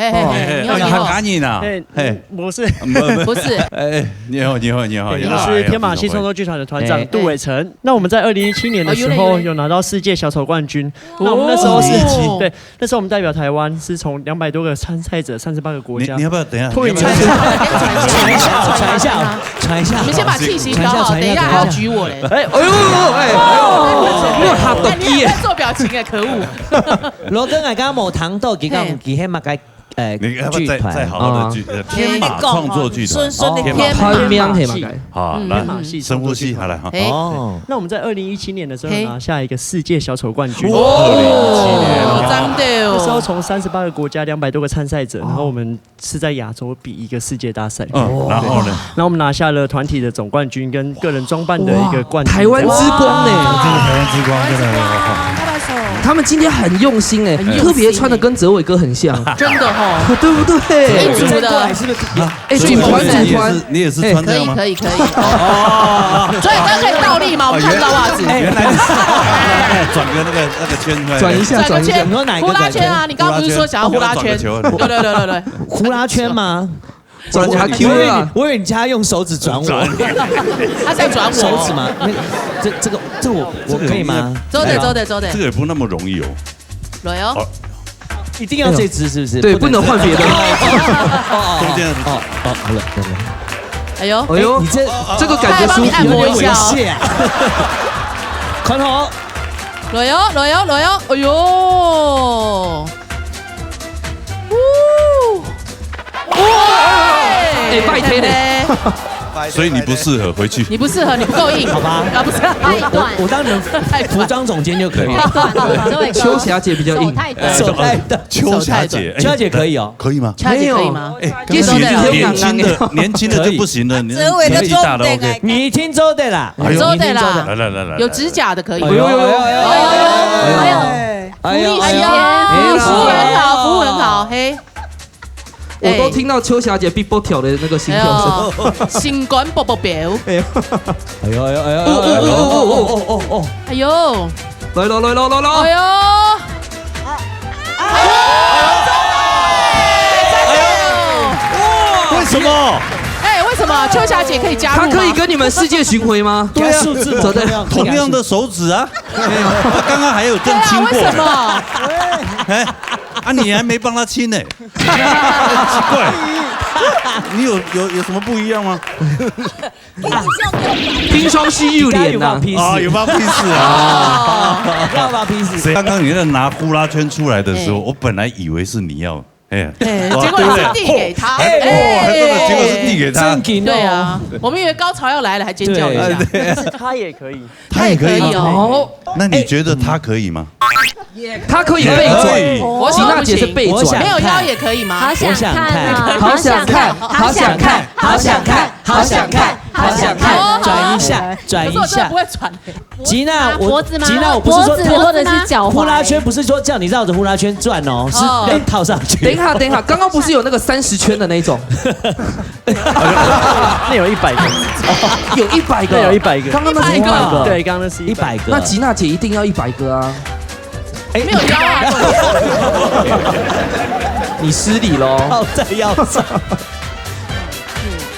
嘿，嘿，嘿，你好，你好。你好。你好。哎，嘿。我是，不，不。不是。哎，你好，你好，你好，哎，你好。我是天马戏创作剧团的团长，哎，杜伟成。哎。那我们在二零一七年的时候，哦，有嘞，有嘞。有拿到世界小丑冠军。哦。那我们那时候是，哦。对，那时候我们代表台湾是从两百多个参赛者，三十八个国家，你，你要不要等一下？脱颖而出。你要不要喘一下，喘一下，喘一下。你们先把气息消耗，喘一下，等一下还要举我嘞。喘一下。哎，哎呦，哎，哎呦，没有他懂。哎，你还在做表情哎，可恶。罗哥，我刚刚没听到，佢讲，嘿。佢迄么个，呃，你要不要再，剧团。再好好地举，哦。天马创作剧团。顺，顺地天马，天马，好，来，天马戏深呼吸，好，来，哈。嘿。哦。那我们在二零一七年的时候，嘿。拿下一个世界小丑冠军。哇，二零一七年哦。真的哦。那时候从三十八个国家，两百多个参赛者，然后我们是在亚洲比一个世界大赛。嗯，然后呢？然后我们拿下了团体的总冠军跟个人装扮的一个冠军。哇，台湾之光呢。哇，这个台湾之光真的很好看。拍拍手。他们今天很用心哎，很用心哎。特别穿得跟哲伟哥很像。真的吼。对不对？一组的。再过来是不是？哎，所以你也是，组团，组团。你也是穿这样吗？哎，可以，可以，可以。哦。所以大家可以倒立吗？我们看不到袜子。哦，原，原来你是，哎，转个那个，那个圈出来。转一下，转一下。转个圈，你说哪一个转圈？呼啦圈啊，你刚刚不是说想要呼啦圈？呼啦圈。对，对，对，对，对。呼啦圈吗？转一下 Q 啊。我以为你，我以为你叫他用手指转我。转你。他在转我。手指吗？那，这，这个，这我，我可以吗？做得，做得，做得。这个也不那么容易哦。来哦。好。一定要这只是不是？对，不能换别的。哦，哦，哦，哦，中间的。哦，哦，好了，好了。哎呦。哎呦，哎，你这，这个感觉舒服。他还帮你按摩一下哦。有点猥亵啊。看好。来哦，来哦，来哦，哎呦。 哇！哎，拜託呢。所以你不适合，回去。你不适合，你不够硬。好吧。啊，不是。我，我，我当成服装总监就可以了。太短了，周伟哥。邱霞姐比较硬。手太短。哎，手太短。邱霞姐，哎，邱霞姐可以哦。可以吗？邱霞姐可以吗？没有。哎，刚刚年，年轻的，年轻的就不行了，可以。年纪大了，OK。你一定做得啦。哎呦。做得啦。来，来，来，来，来。有指甲的可以。哎呦，哎呦，哎呦，哎呦。哎呦。 哎呦，哎呦，哎呦，哎呦。服务很好，服务很好，嘿。我都听到邱霞姐嗶啵跳的那个心跳声。哎呦，心肝啵啵跳。哎呦。哎呦，哎呦，哎呦，哦，哦，哦，哦，哦，哦，哦。哎呦。来了，来了，来了。哎呦。哎呦。哎呦。为什么？哎，为什么邱霞姐可以加入吗？她可以跟你们世界巡回吗？对啊，数字不同样。同样的手指啊。 他刚刚还有这样亲过呢。对啊，为什么？哎，啊，你还没帮他亲呢。奇怪，你有，有，有什么不一样吗？平常心有脸呐。啊，有发屁事啊。哦。要发屁事。刚刚你那拿呼啦圈出来的时候，哎。我本来以为是你要 哎，哎，哇，结果是递给他。对不对？哎，哎，哇，真的，结果是递给他。正经哦。对啊，我们以为高潮要来了，还尖叫一下。对。但是他也可以。他也可以哦。他也可以哦。那你觉得他可以吗？他可以背转。也可以。我想不行。吉娜姐是背转。我想看。没有腰也可以吗？好想看啊，我想看。好想看，好想看，好想看，好想看，好想看。哦，好。转一下，转一下。可是我真的不会转。 吉娜，我，拿脖子吗？吉娜，我不是说，脖子或者是脚踝。呼啦圈不是说叫你绕着呼啦圈转哦，是要套上去。哦。等一下，等一下，刚刚不是有那个三十圈的那一种？那有一百个。有一百个。那有一百个。刚刚那是一百个。一百个。对，刚刚那是一百个。一百个。那吉娜姐一定要一百个啊。哎，没有腰啊。你失礼喽。套在腰上。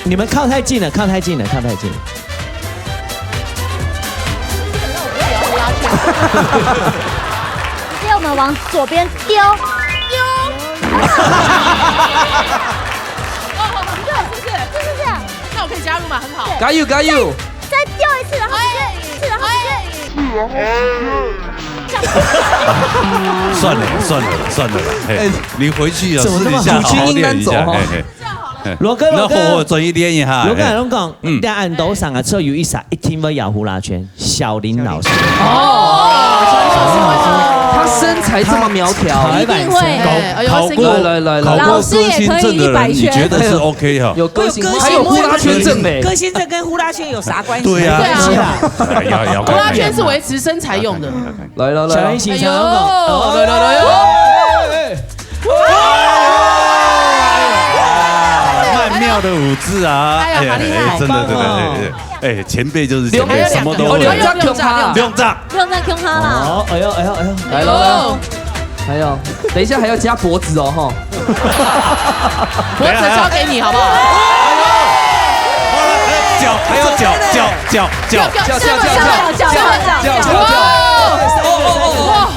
你们靠太近了，靠太近了，靠太近了。直接我们往左边丢。丢。哦，很热，是不是？就是这样。那我可以加入吗？很好。加油，加油！再丢一次，然后直接，哎，是，然后直接。算了，算了，算了啦，嘿，哎，你回去啊，怎么那么私底下好好练一下，好听呢？嘿，嘿。 罗哥，罗哥。那好好专心练一下，罗哥，嘿。罗哥，嗯。你按到上啊，只有一下，一定要摇呼啦圈，小林老师。哦。他身材这么苗条。一定会。哎，哎呦，考过，辛苦。来，来，来，来。考过歌星证的人，老师也可以一百圈。你觉得是OK哈？有歌星，我有歌星，还有呼啦圈证呢。歌星证跟呼啦圈有啥关系？对啊。对啊。哎呀，要看，呼啦圈是维持身材用的。来，来，来，来。小林，请上。哎呦。哦，来，来，来，来。 哇！曼妙的舞姿啊，哎呀，哎呀，好厉害。哎，真的，真的，哎，哎，哎，前辈就是前辈，两个，什么都会。哦，两只，两只，两只。两只。不用再Q他了。哦，哎呦，哎呦，哎呦。来了，来了。哎呦，等一下还要加脖子哦，吼。活着交给你好不好？脚，还有脚，脚，脚，脚。哇！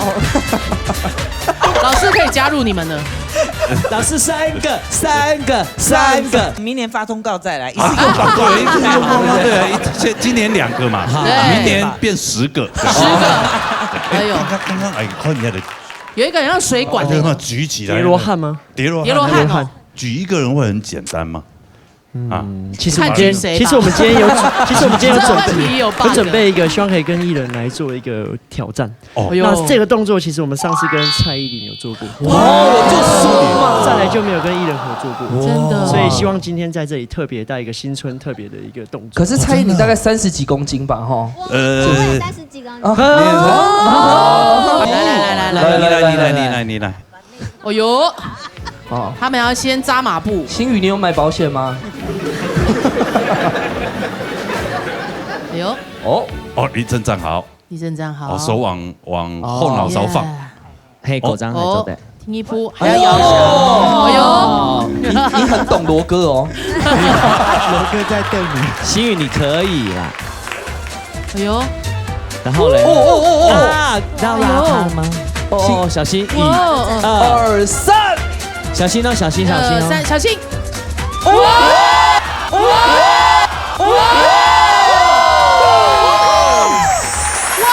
老师可以加入你们了。老师，三个，三个，三个。明年发通告再来，一次给我发通告。对，一次给我发通告。对，一，现，今年两个嘛，对。明年变十个。十个。哎呦。刚刚，刚刚，哎，看一下的。有一个很像水管那个。哦，对，那举起来。叠罗汉吗？叠罗汉。叠罗汉哦。举一个人会很简单吗？啊。嗯，其实我们今天，看举谁吧。其实我们今天有，其实我们今天有准，这问题有bug。有准备一个，希望可以跟艺人来做一个挑战。哦。哎呦。那这个动作，其实我们上次跟蔡依林有做过。哦，我就说嘛。再来就没有跟艺人合作过。真的。所以希望今天在这里特别带一个新春特别的一个动作。可是蔡依林大概三十几公斤吧，哈。呃，我也三十几公斤。啊。来，来，来，来，来。来，来，来，来，来，来，来。哦哟。哦。他们要先扎马步。星宇，你有买保险吗？哎呦。哦。哦，立正站好。立正站好。哦，手往，往后脑勺放。哦，耶。嘿，狗张还做得。哦，第一步还要摇一下。哦。哎呦。你，你很懂罗哥哦。罗哥在瞪你。星宇，你可以啦。哎呦。然后嘞？哦，哦，哦，哦。啊，要拉他吗？哎呦。哦，小心，一，哇，哦。二，三。小心哦，小心，小心哦。二，三，小心。哇！哇！哇！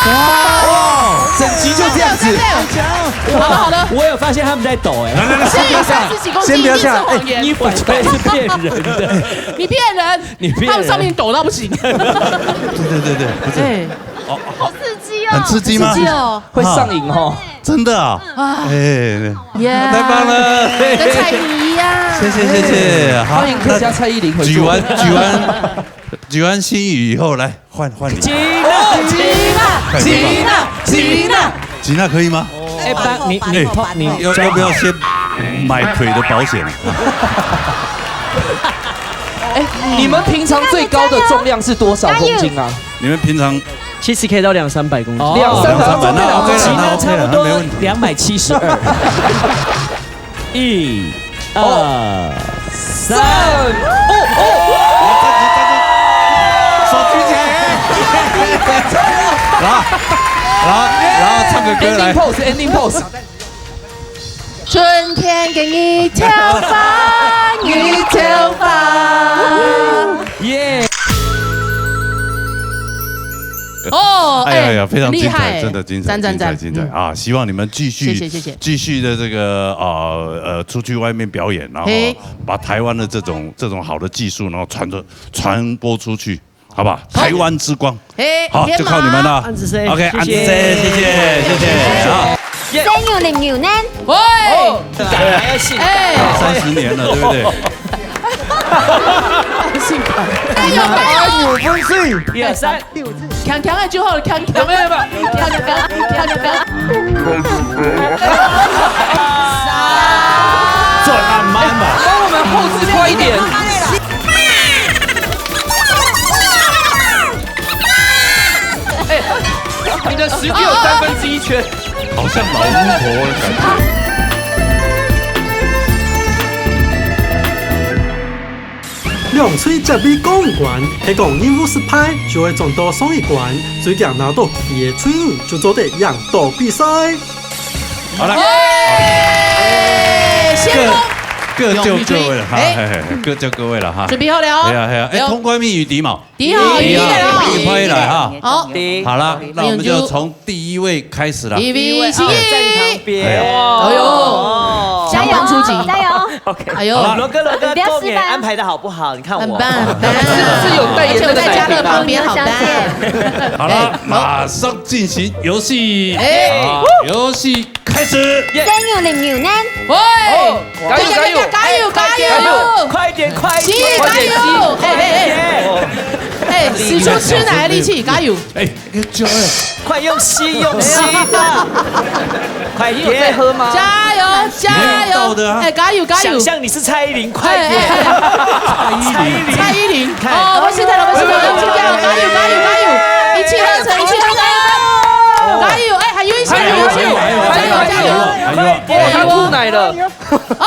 哇！整集就这样子。好了，好了。我有发现他们在抖，哎。来，来，来，先不要下，先不要下，哎，你反而是骗人的。你骗人。你骗人。他们上面抖到不行。对，对，对，对，不是。哎。哦，哦，好刺激哦。很刺激吗？刺激哦。会上瘾哦。啊，真的啊？啊。哎，耶。太棒了。跟蔡依林一样。谢谢，谢谢。好，欢迎客家蔡依林合作。那举完，举完，举完星宇以后，来，换，换你。金啊，金啊，快点吧。金啊，金啊。金啊，可以吗？哎，爸，你，你，哎，你要，要不要先买腿的保险？哎，你们平常最高的重量是多少公斤啊？你们平常七十K到两三百公斤。哦。两三百，两三百，那OK了，那OK了，那没问题。两百七十二。一，二，三。哦，哦。手举起来。来，来，然后唱个歌来。Ending pose，ending pose。春天给你跳吧，你跳吧。耶。哦，哎呀呀，哎，非常精彩，很厉害，真的精彩，赞，赞，精彩，赞。精彩啊！嗯。希望你们继续，谢谢，谢谢。继续的这个，呃，呃，出去外面表演，然后嘿。把台湾的这种，这种好的技术，然后传出，传播出去，好不好？好。台湾之光。嘿，好，天马。就靠你们了。安子生，OK，谢谢。安子生，谢谢，谢谢，好。耶。生有零有呢？喂。哦，还要信。哎。三十年了，对不对？信吧。加油，加油。一二三。 强强的就好了，强强。有没有，有没有？强强，强强。转慢慢嘛。帮我们后置快一点。哎，你的十Q有三分之一圈。好像老巫婆的感觉。 兩隊接力過一關，係講任務失敗，就會轉到上一關，最驚拿到佢个隊伍就做得贏到比賽。好了。耶！先鋒。各，各就各位了哈，哎。嘿，嘿，嘿，各就各位了哈。準備好了哦。係啊，係啊，哎，有。通關密語，第一嘛。第一號，第一號。第一號，第一號。好。好了，那我們就從第一位開始了。第一位，第一位，啊，在你旁邊。哎呀。哎呦。哦。加油，加油。OK。哎呦。好了。羅哥，羅哥，不要失敗啊。過年安排得好不好？ 你看我。很棒，很棒。是，是有代言那个奶瓶啊。而且我在家乐旁边，好棒。好了，哎，好。马上进行游戏。哎。啊，游戏开始。耶。生有零有呢？喂，哦，加油，加油，加油，加油。快點，快點，是，快點，加油。快點，哎，哎，哎。快點。哎，使出吃奶的力氣，加油。哎， 快用吸，用吸的。快，你有在喝吗？加油，加油！你用倒的啊。哎，加油，加油！想象你是蔡依林，快點！哎，哎，哎。蔡依林。蔡依林。蔡依林。看。哦，我現在了，我現在了，加油，加油，加油！一氣呵成，一氣呵成！加油！哎，還有一些，還有一些，還有，還有，還有，還有，還有。加油，加油！還有，哦，他吐奶了。哦，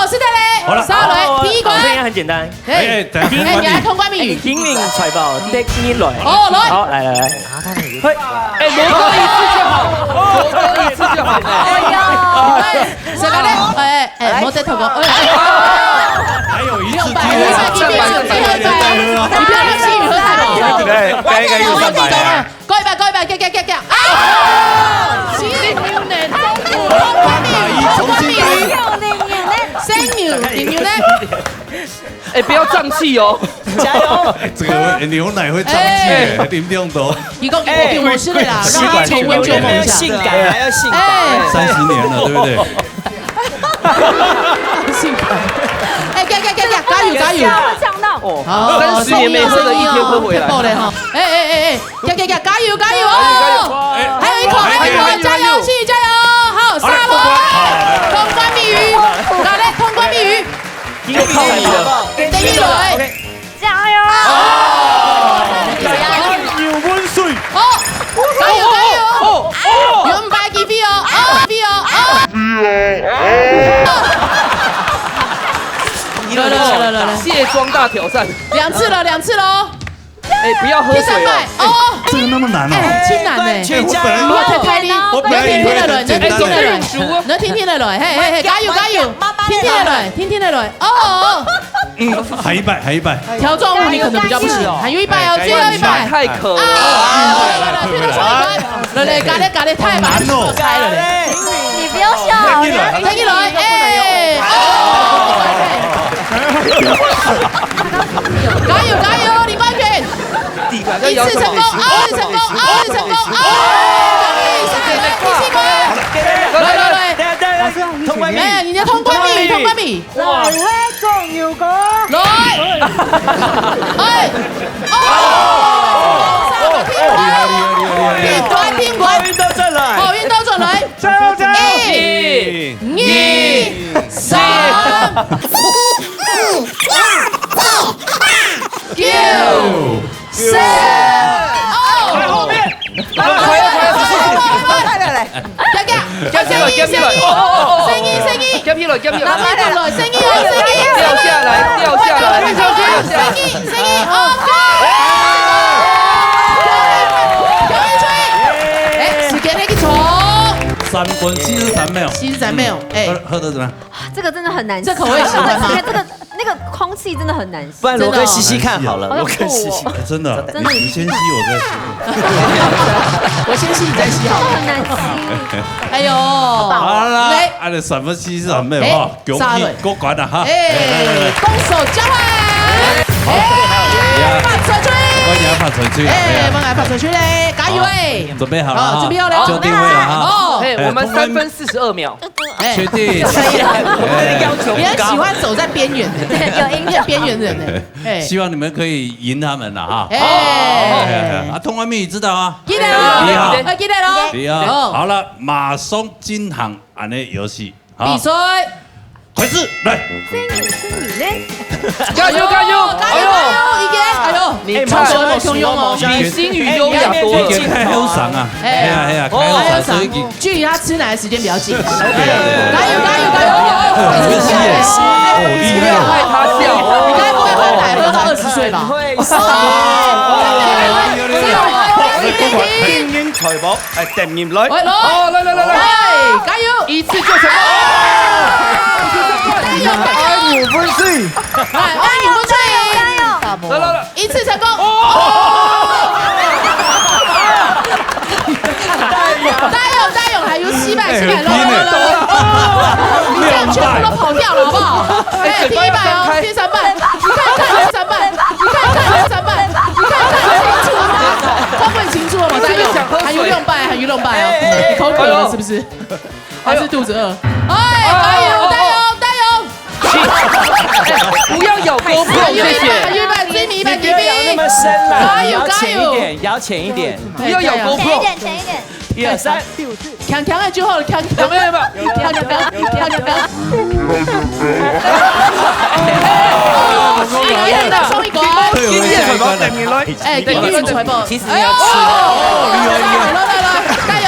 是的嘞。好了。上来，第一关。哦，这应该很简单。哎，哎，等一下。哎，你来通关密语。哎，幸运财宝，得你来。哦，来。好，来，来，来。嘿，哎，罗哥一次就好，罗哥一次就好。哎呦。哎，谁来嘞？哎，哎，莫再透光。哎，哎。还有一次机会。六百，六百，六百，六百。你不要让心宇喝太饱。对，该个又三百啊。 过一百，过一百，加，加，加，加。啊！生牛奶，通关密语，通关密语。生牛，牛奶。哎，不要胀气哦。加油！这个牛奶会胀气耶，哎。啉太多。一个，一个，我吃了啦，让他重温旧梦一下。性感，还要性感。哎。三十年了，对不对？性感。哎，加，加，加，加，加油，加油！吓我吓到。哦。好，三十年没喝的，一天喝回来。太棒了哈。哎，哎，哎，哎。 加，加，加，加油，加油哦！加油，加油！还有一口，还有一口，加油，加油，加油！加油，加油！好，好嘞，杀了！通关密语，来嘞，通关密语，又靠你了。等你来。OK。加油！哦！加油，温水。好，加油，加油！哦，哦，有五百积分哦，哦，积分哦，哦！来，来，来，来，来。卸妆大挑战。两次了，两次了哦。 哎，不要喝水哦。第三拜，哦。这个那么难哦。哎，真难呢。哎，我本来，不要太，太厉，我本来以为很简单的。不要听天的人，不要听天的人，不要听天的人，嘿，嘿，嘿，加油，加油，听天的人，听天的人，哦，哦，哦。嗯，还一拜，还一拜。条状物你可能比较不行，还有一拜哦，哎，最后一拜。太可恶了。啊，来，来，来，听众说一拜。来，来，加嘞，加嘞，太慢，难哦。开了嘞。你不要笑，等你来，等你来，哎，哦。 加油，加油，李冠群！一次成功，二次成功，二次成功，哦！恭喜，恭喜，恭喜！来，来，来。等一下，等一下，通关密语。哎，你的通关密语，通关密语。哇。来，哎，哦！好运到这来。好运到这来。加油，加油！一、二、三、四、五、六、七、八、九、十。哦！快，快，快，快，快，快，快，来，来，来。加，加，加起来，加起来。哦，哦，哦，哦。生意，生意。加起来，加起来。拿起来，生意哦，生意，掉下来，掉下来，掉下来。生意，生意，哦，哎，时间那个钟。三分四十三秒。四十三秒，哎。喝，喝得怎么样？这个真的很难吃。这口味喜欢吗？这个，这个，那个空气真的很难吃。不然罗哥吸吸看好了，真的哦。罗哥吸吸看。哎，真的啊，真的。你，你先吸，我再吸。我先吸，你再吸好了。这个很难吸。哎呦，好啦，来。啊，你三分四十三秒哈，哎，恭喜过关了哈。哎，来，来，来。动手交换。好，哎，拍出去。我也要拍出去。哎，我们来拍出去嘞，加油哎！好，准备好了哈，好，准备好了。就定位了哈。哦。哎，我们三分四十二秒。 哎，确定？可以了。哎。我们的要求很高。你很喜欢走在边缘的，对，有影响。边缘人呢，哎。希望你们可以赢他们了哈。哎。哎，啊，通关密语知道啊？记得哦，你好。哎，记得咯。你好。哦。好了，马上进行俺的游戏。好。比赛。开始，来。这女是你呢？加油，加油！加油，哎呦。加油！一个，哎呦，你哎，马上要使用哦。比心语优雅多了。哎，哎，哎，开后嗓啊。哎。哎呀，哎呀，开后嗓，哦。所以 距离他吃奶的时间比较近。加油，加油，加油！哦，厉害哦。不要害他笑。你该不会喝奶喝到二十岁吧？会死。哦。幸运财宝，哎，点入来。喂，来。哦，来，来，来，来。哎，加油！一次就成功。加油，加油！哎，加油，加油！来，来，来。 一次成功。哦！加油，加油，还有七百，七百，来，来，来，来。你看，全部都跑掉了，好不好？哎，第一拜哦，第三拜，你看看第三拜，你看看第三拜，你看看清楚了吗？看不清楚了吗？加油，还有两拜，还有两拜哦，你口渴了是不是？还是肚子饿？哎，加油，加油，加油！ 请，哎，不要咬GoPro，谢谢。还有一拜，还有一拜，最后一拜，你不要咬那么深啦，加油，你咬浅一点，加油！咬浅一点。不要咬GoPro。浅一点，浅一点。一二三，强强的就好了，强强。有没有，有没有？强强，强强。哎，一人再送一个。对，我也下一关了。哎，幸运财宝。其实你要吃。哎呦，来，来，来，加油！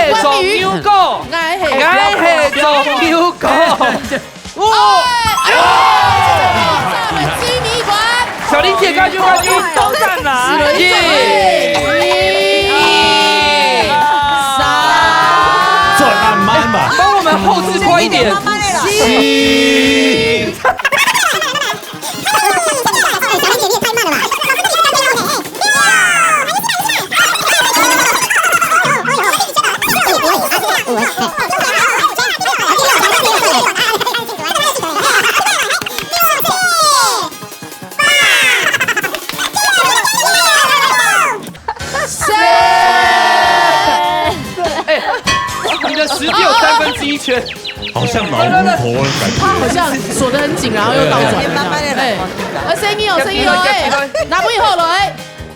係做牛哥，𠊎係，𠊎係做牛哥。哇！哎，哎，這個雞你管。小玲姐，加油，加油！都讚啦！耶！一、二、三。轉恁慢嘛。幫我們後製快一點。慢慢來啦。四。哎，你的十只有三分之一圈。好像老巫婆的感觉。他好像锁得很紧，然後又倒轉。哎，慢慢地來。哎，啊，細義哦，細義哦，哎，拿不以後了，哎，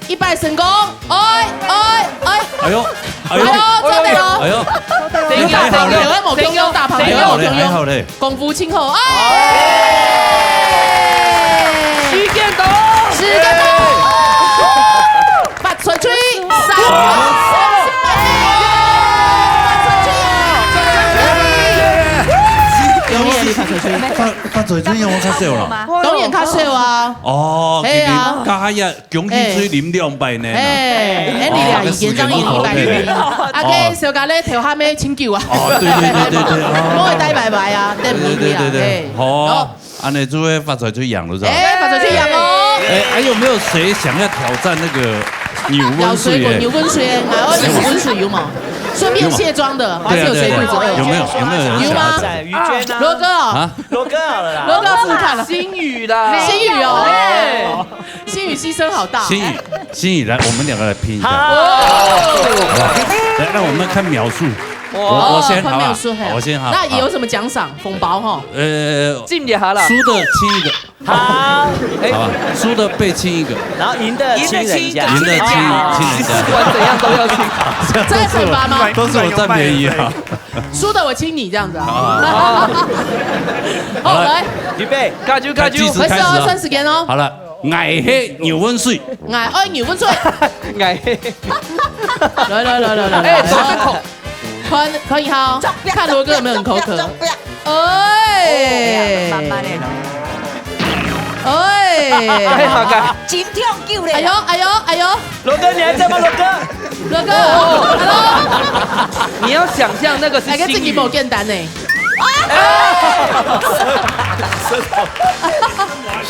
一擺成功，哎，哎，哎。哎呦，哎呦，哎呦，做得哦。哎呦，等一下，等一下，有沒有共樣大胖？有沒有共樣？還好嘞。 功夫盡好，哎！時間到，時間到，發財催，三，發財催，發財催。發，發財催用我較少啦。當然較少啊。哦，係啊。今日加一 恭喜水啉兩擺呢。哎，哎，你倆已經這樣一百零一。OK，小咖咧，頭下面請酒啊。哦，對對對對對，哦。莫帶拜拜啊，等明天啊，對對對對，哎。好啊，恁呢就會發財最贏，是吧？哎，發財最贏哦。哎，還有沒有誰想要挑戰那個牛滾水？搖水滾，牛滾水，哎，哦，牛滾水有嗎？順便卸妝的，還是有誰肚子餓？有沒有？有沒有人想要？有嗎？在於娟啊。羅哥哦。啊？羅哥好了啦。羅哥試試看了。心語啦。心語哦。哎。 心語犧牲好大。心語，心語，來，我們兩個來拼一下。好。好不好？來，讓我們看秒數。我，我先，好不好？看秒數，嘿。我先，好。那有什麼獎賞？紅包哈？呃，進一下啦。輸的親一個。好。好吧，輸的被親一個。然後贏的親人家。贏的親，親人家。不管怎樣都要親。這樣都是我，再懲罰嗎？都是我佔便宜啊。 輸的我親你這樣子啊。啊。好，來。預備，加油，加油。計時開始哦。開始哦，算時間哦。好了，𠊎係牛滾水。𠊎愛牛滾水。𠊎係。來，來，來，來，來，來。哎，手指頭。看，可以哈，看羅哥有沒有很口渴。哎。慢慢地來。哎。哎，好看。真跳救嘞。哎呦，哎呦，哎呦。羅哥，你還在嗎，羅哥？ 哥哥，hello。你要想像那個是心語。哎，這個無簡單呢。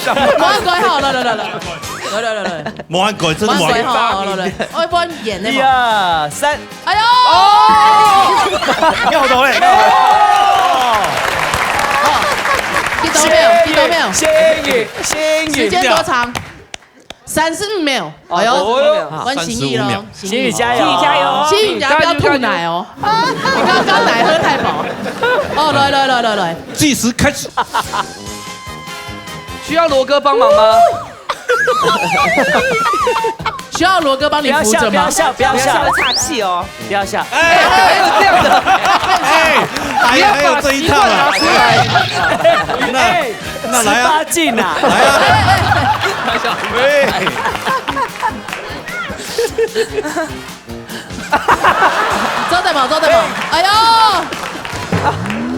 無恁乖吼，來來來來來來來來來，無恁乖，真的無恁乖。無恁乖吼，來來，我幫你演的嘛。一二三，哎呦，哦，你好多嘞。哦，見到沒有？見到沒有？心語，心語，時間多長？ 三十五秒。哎呦，哦，好，換心語咯，三十五秒。心語，心語加油，心語加油，心語加油，不要吐奶哦。你剛剛奶喝太飽。哦，來來來來來，計時開始。需要羅哥幫忙嗎？需要羅哥幫你扶著嗎？不要笑，不要笑，不要笑，不要笑，岔氣哦。 不要笑。哎，還有這樣的。哎，還有，還有這一套啊。你要把習慣拿出來。那，哎，那來啊。十八禁啊。來啊。喂。做得嗎？做得嗎？哎呦，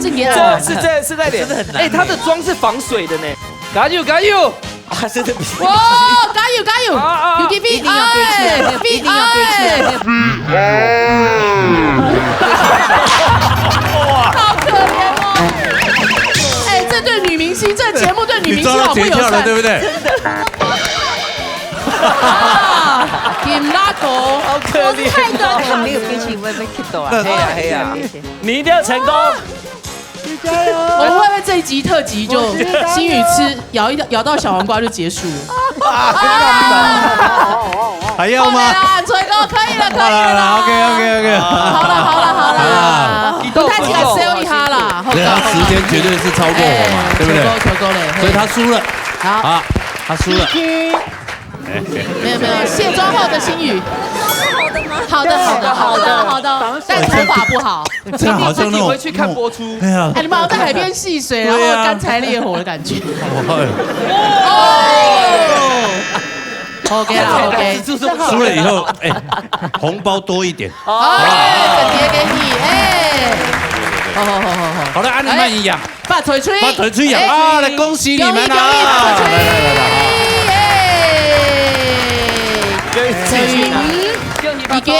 這個啊。這是，這是在臉。真的很難。哎，他的妝是防水的呢。加油，加油！ 啊，真的比，哇，加油，加油！啊，啊，啊。U T V，一定要憋起來，哎，一定要憋起來。哎。好可憐哦。哎，這對女明星，這節目對女明星好不友善。你抓到訣竅了，對不對？真的。啊，金拉狗。好可憐哦。我是太短了。你有脾气，我也被气到啊。那，係啊，係啊。謝謝。你一定要成功。加油！我们会不会这一集特辑就星宇吃，咬一咬到小黄瓜就结束了？还要吗？好了啦，吹哥可以了，可以了啦。好了啦，OK，OK，OK。好了，好了，好了。啊。你大家笑一下啦，好。对，他时间绝对是超过我嘛，哎，对不对？求哥，求哥嘞，所以他输了。好。啊，他输了。没有，没有，卸妆后的星宇。好的，好的，好的，好的，但头发不好。这样好像那种，自己回去看播出。哎呀，哎，你们好像在海边戏水，然后干柴烈火的感觉。对啊。哦。OK 啦，OK。输了以后，哎，红包多一点。哦，整洁给你，哎。好，好，好，好，好。好了，按你们一样。哎，发财吹。发财吹呀，哎，啊，来恭喜你们啊。恭喜，恭喜，发财吹。来，来，来，来。哎。恭喜你们。 已经，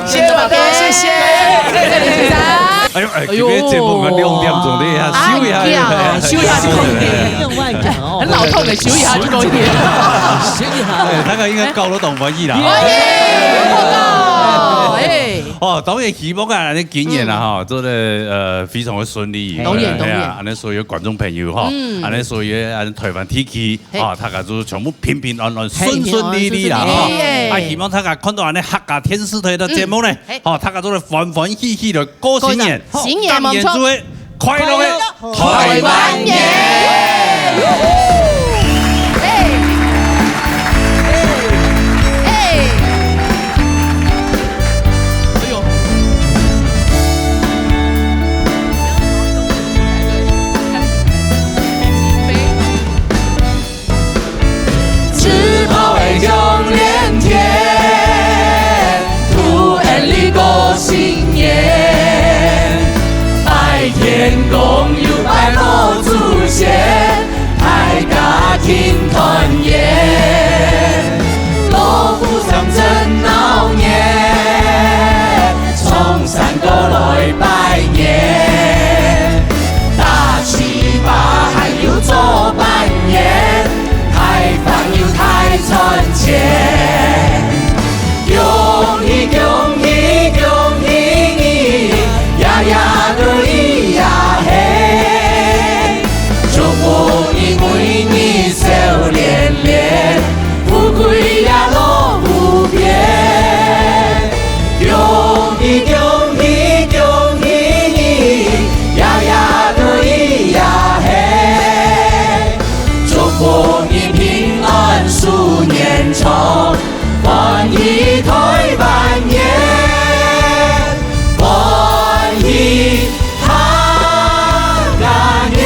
谢谢大家，谢谢。谢谢李先生。哎呦，哎，今天节目个亮点总得一下，哎，秀一下，哎呀，秀一下就可以。很老痛的，秀一下就可以。秀一下。哎，大家应该搞得懂翻译啦。哎，好高，哎。哦，当然希望啊，恁呢今年啊，哈，做得，呃，非常的顺利。当然，当然。哎呀，恁呢所有观众朋友哈，嗯。恁呢所有，恁呢台湾地区， 嘿。啊，大家都全部平平安安、嘿，顺顺利利啦，平安顺顺利，哈。嘿。啊，希望大家看到恁呢客家电视台个节目呢，嗯，嘿。吼，大家都會歡歡喜喜个過新年，過新年，新年當然就會快樂个台灣年。快樂。嘿。嘿。哎呦。 自抱个向連天，渡俺哩過新年。拜天公又拜老祖先，大家慶團圓。老虎上陣鬧熱，唱 山歌來拜年，打粢粑還有做粄圓，大發又大賺錢。恭喜恭喜恭喜你，呀呀對呀嘿！祝福你每年笑連連，富貴呀樂無邊。 恭喜恭喜恭喜你，呀呀對呀嘿！祝福你平安鼠年長，歡喜台灣年，歡喜 大年。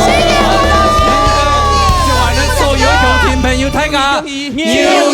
新年快樂！就恁呢所有鄉親朋友，大家牛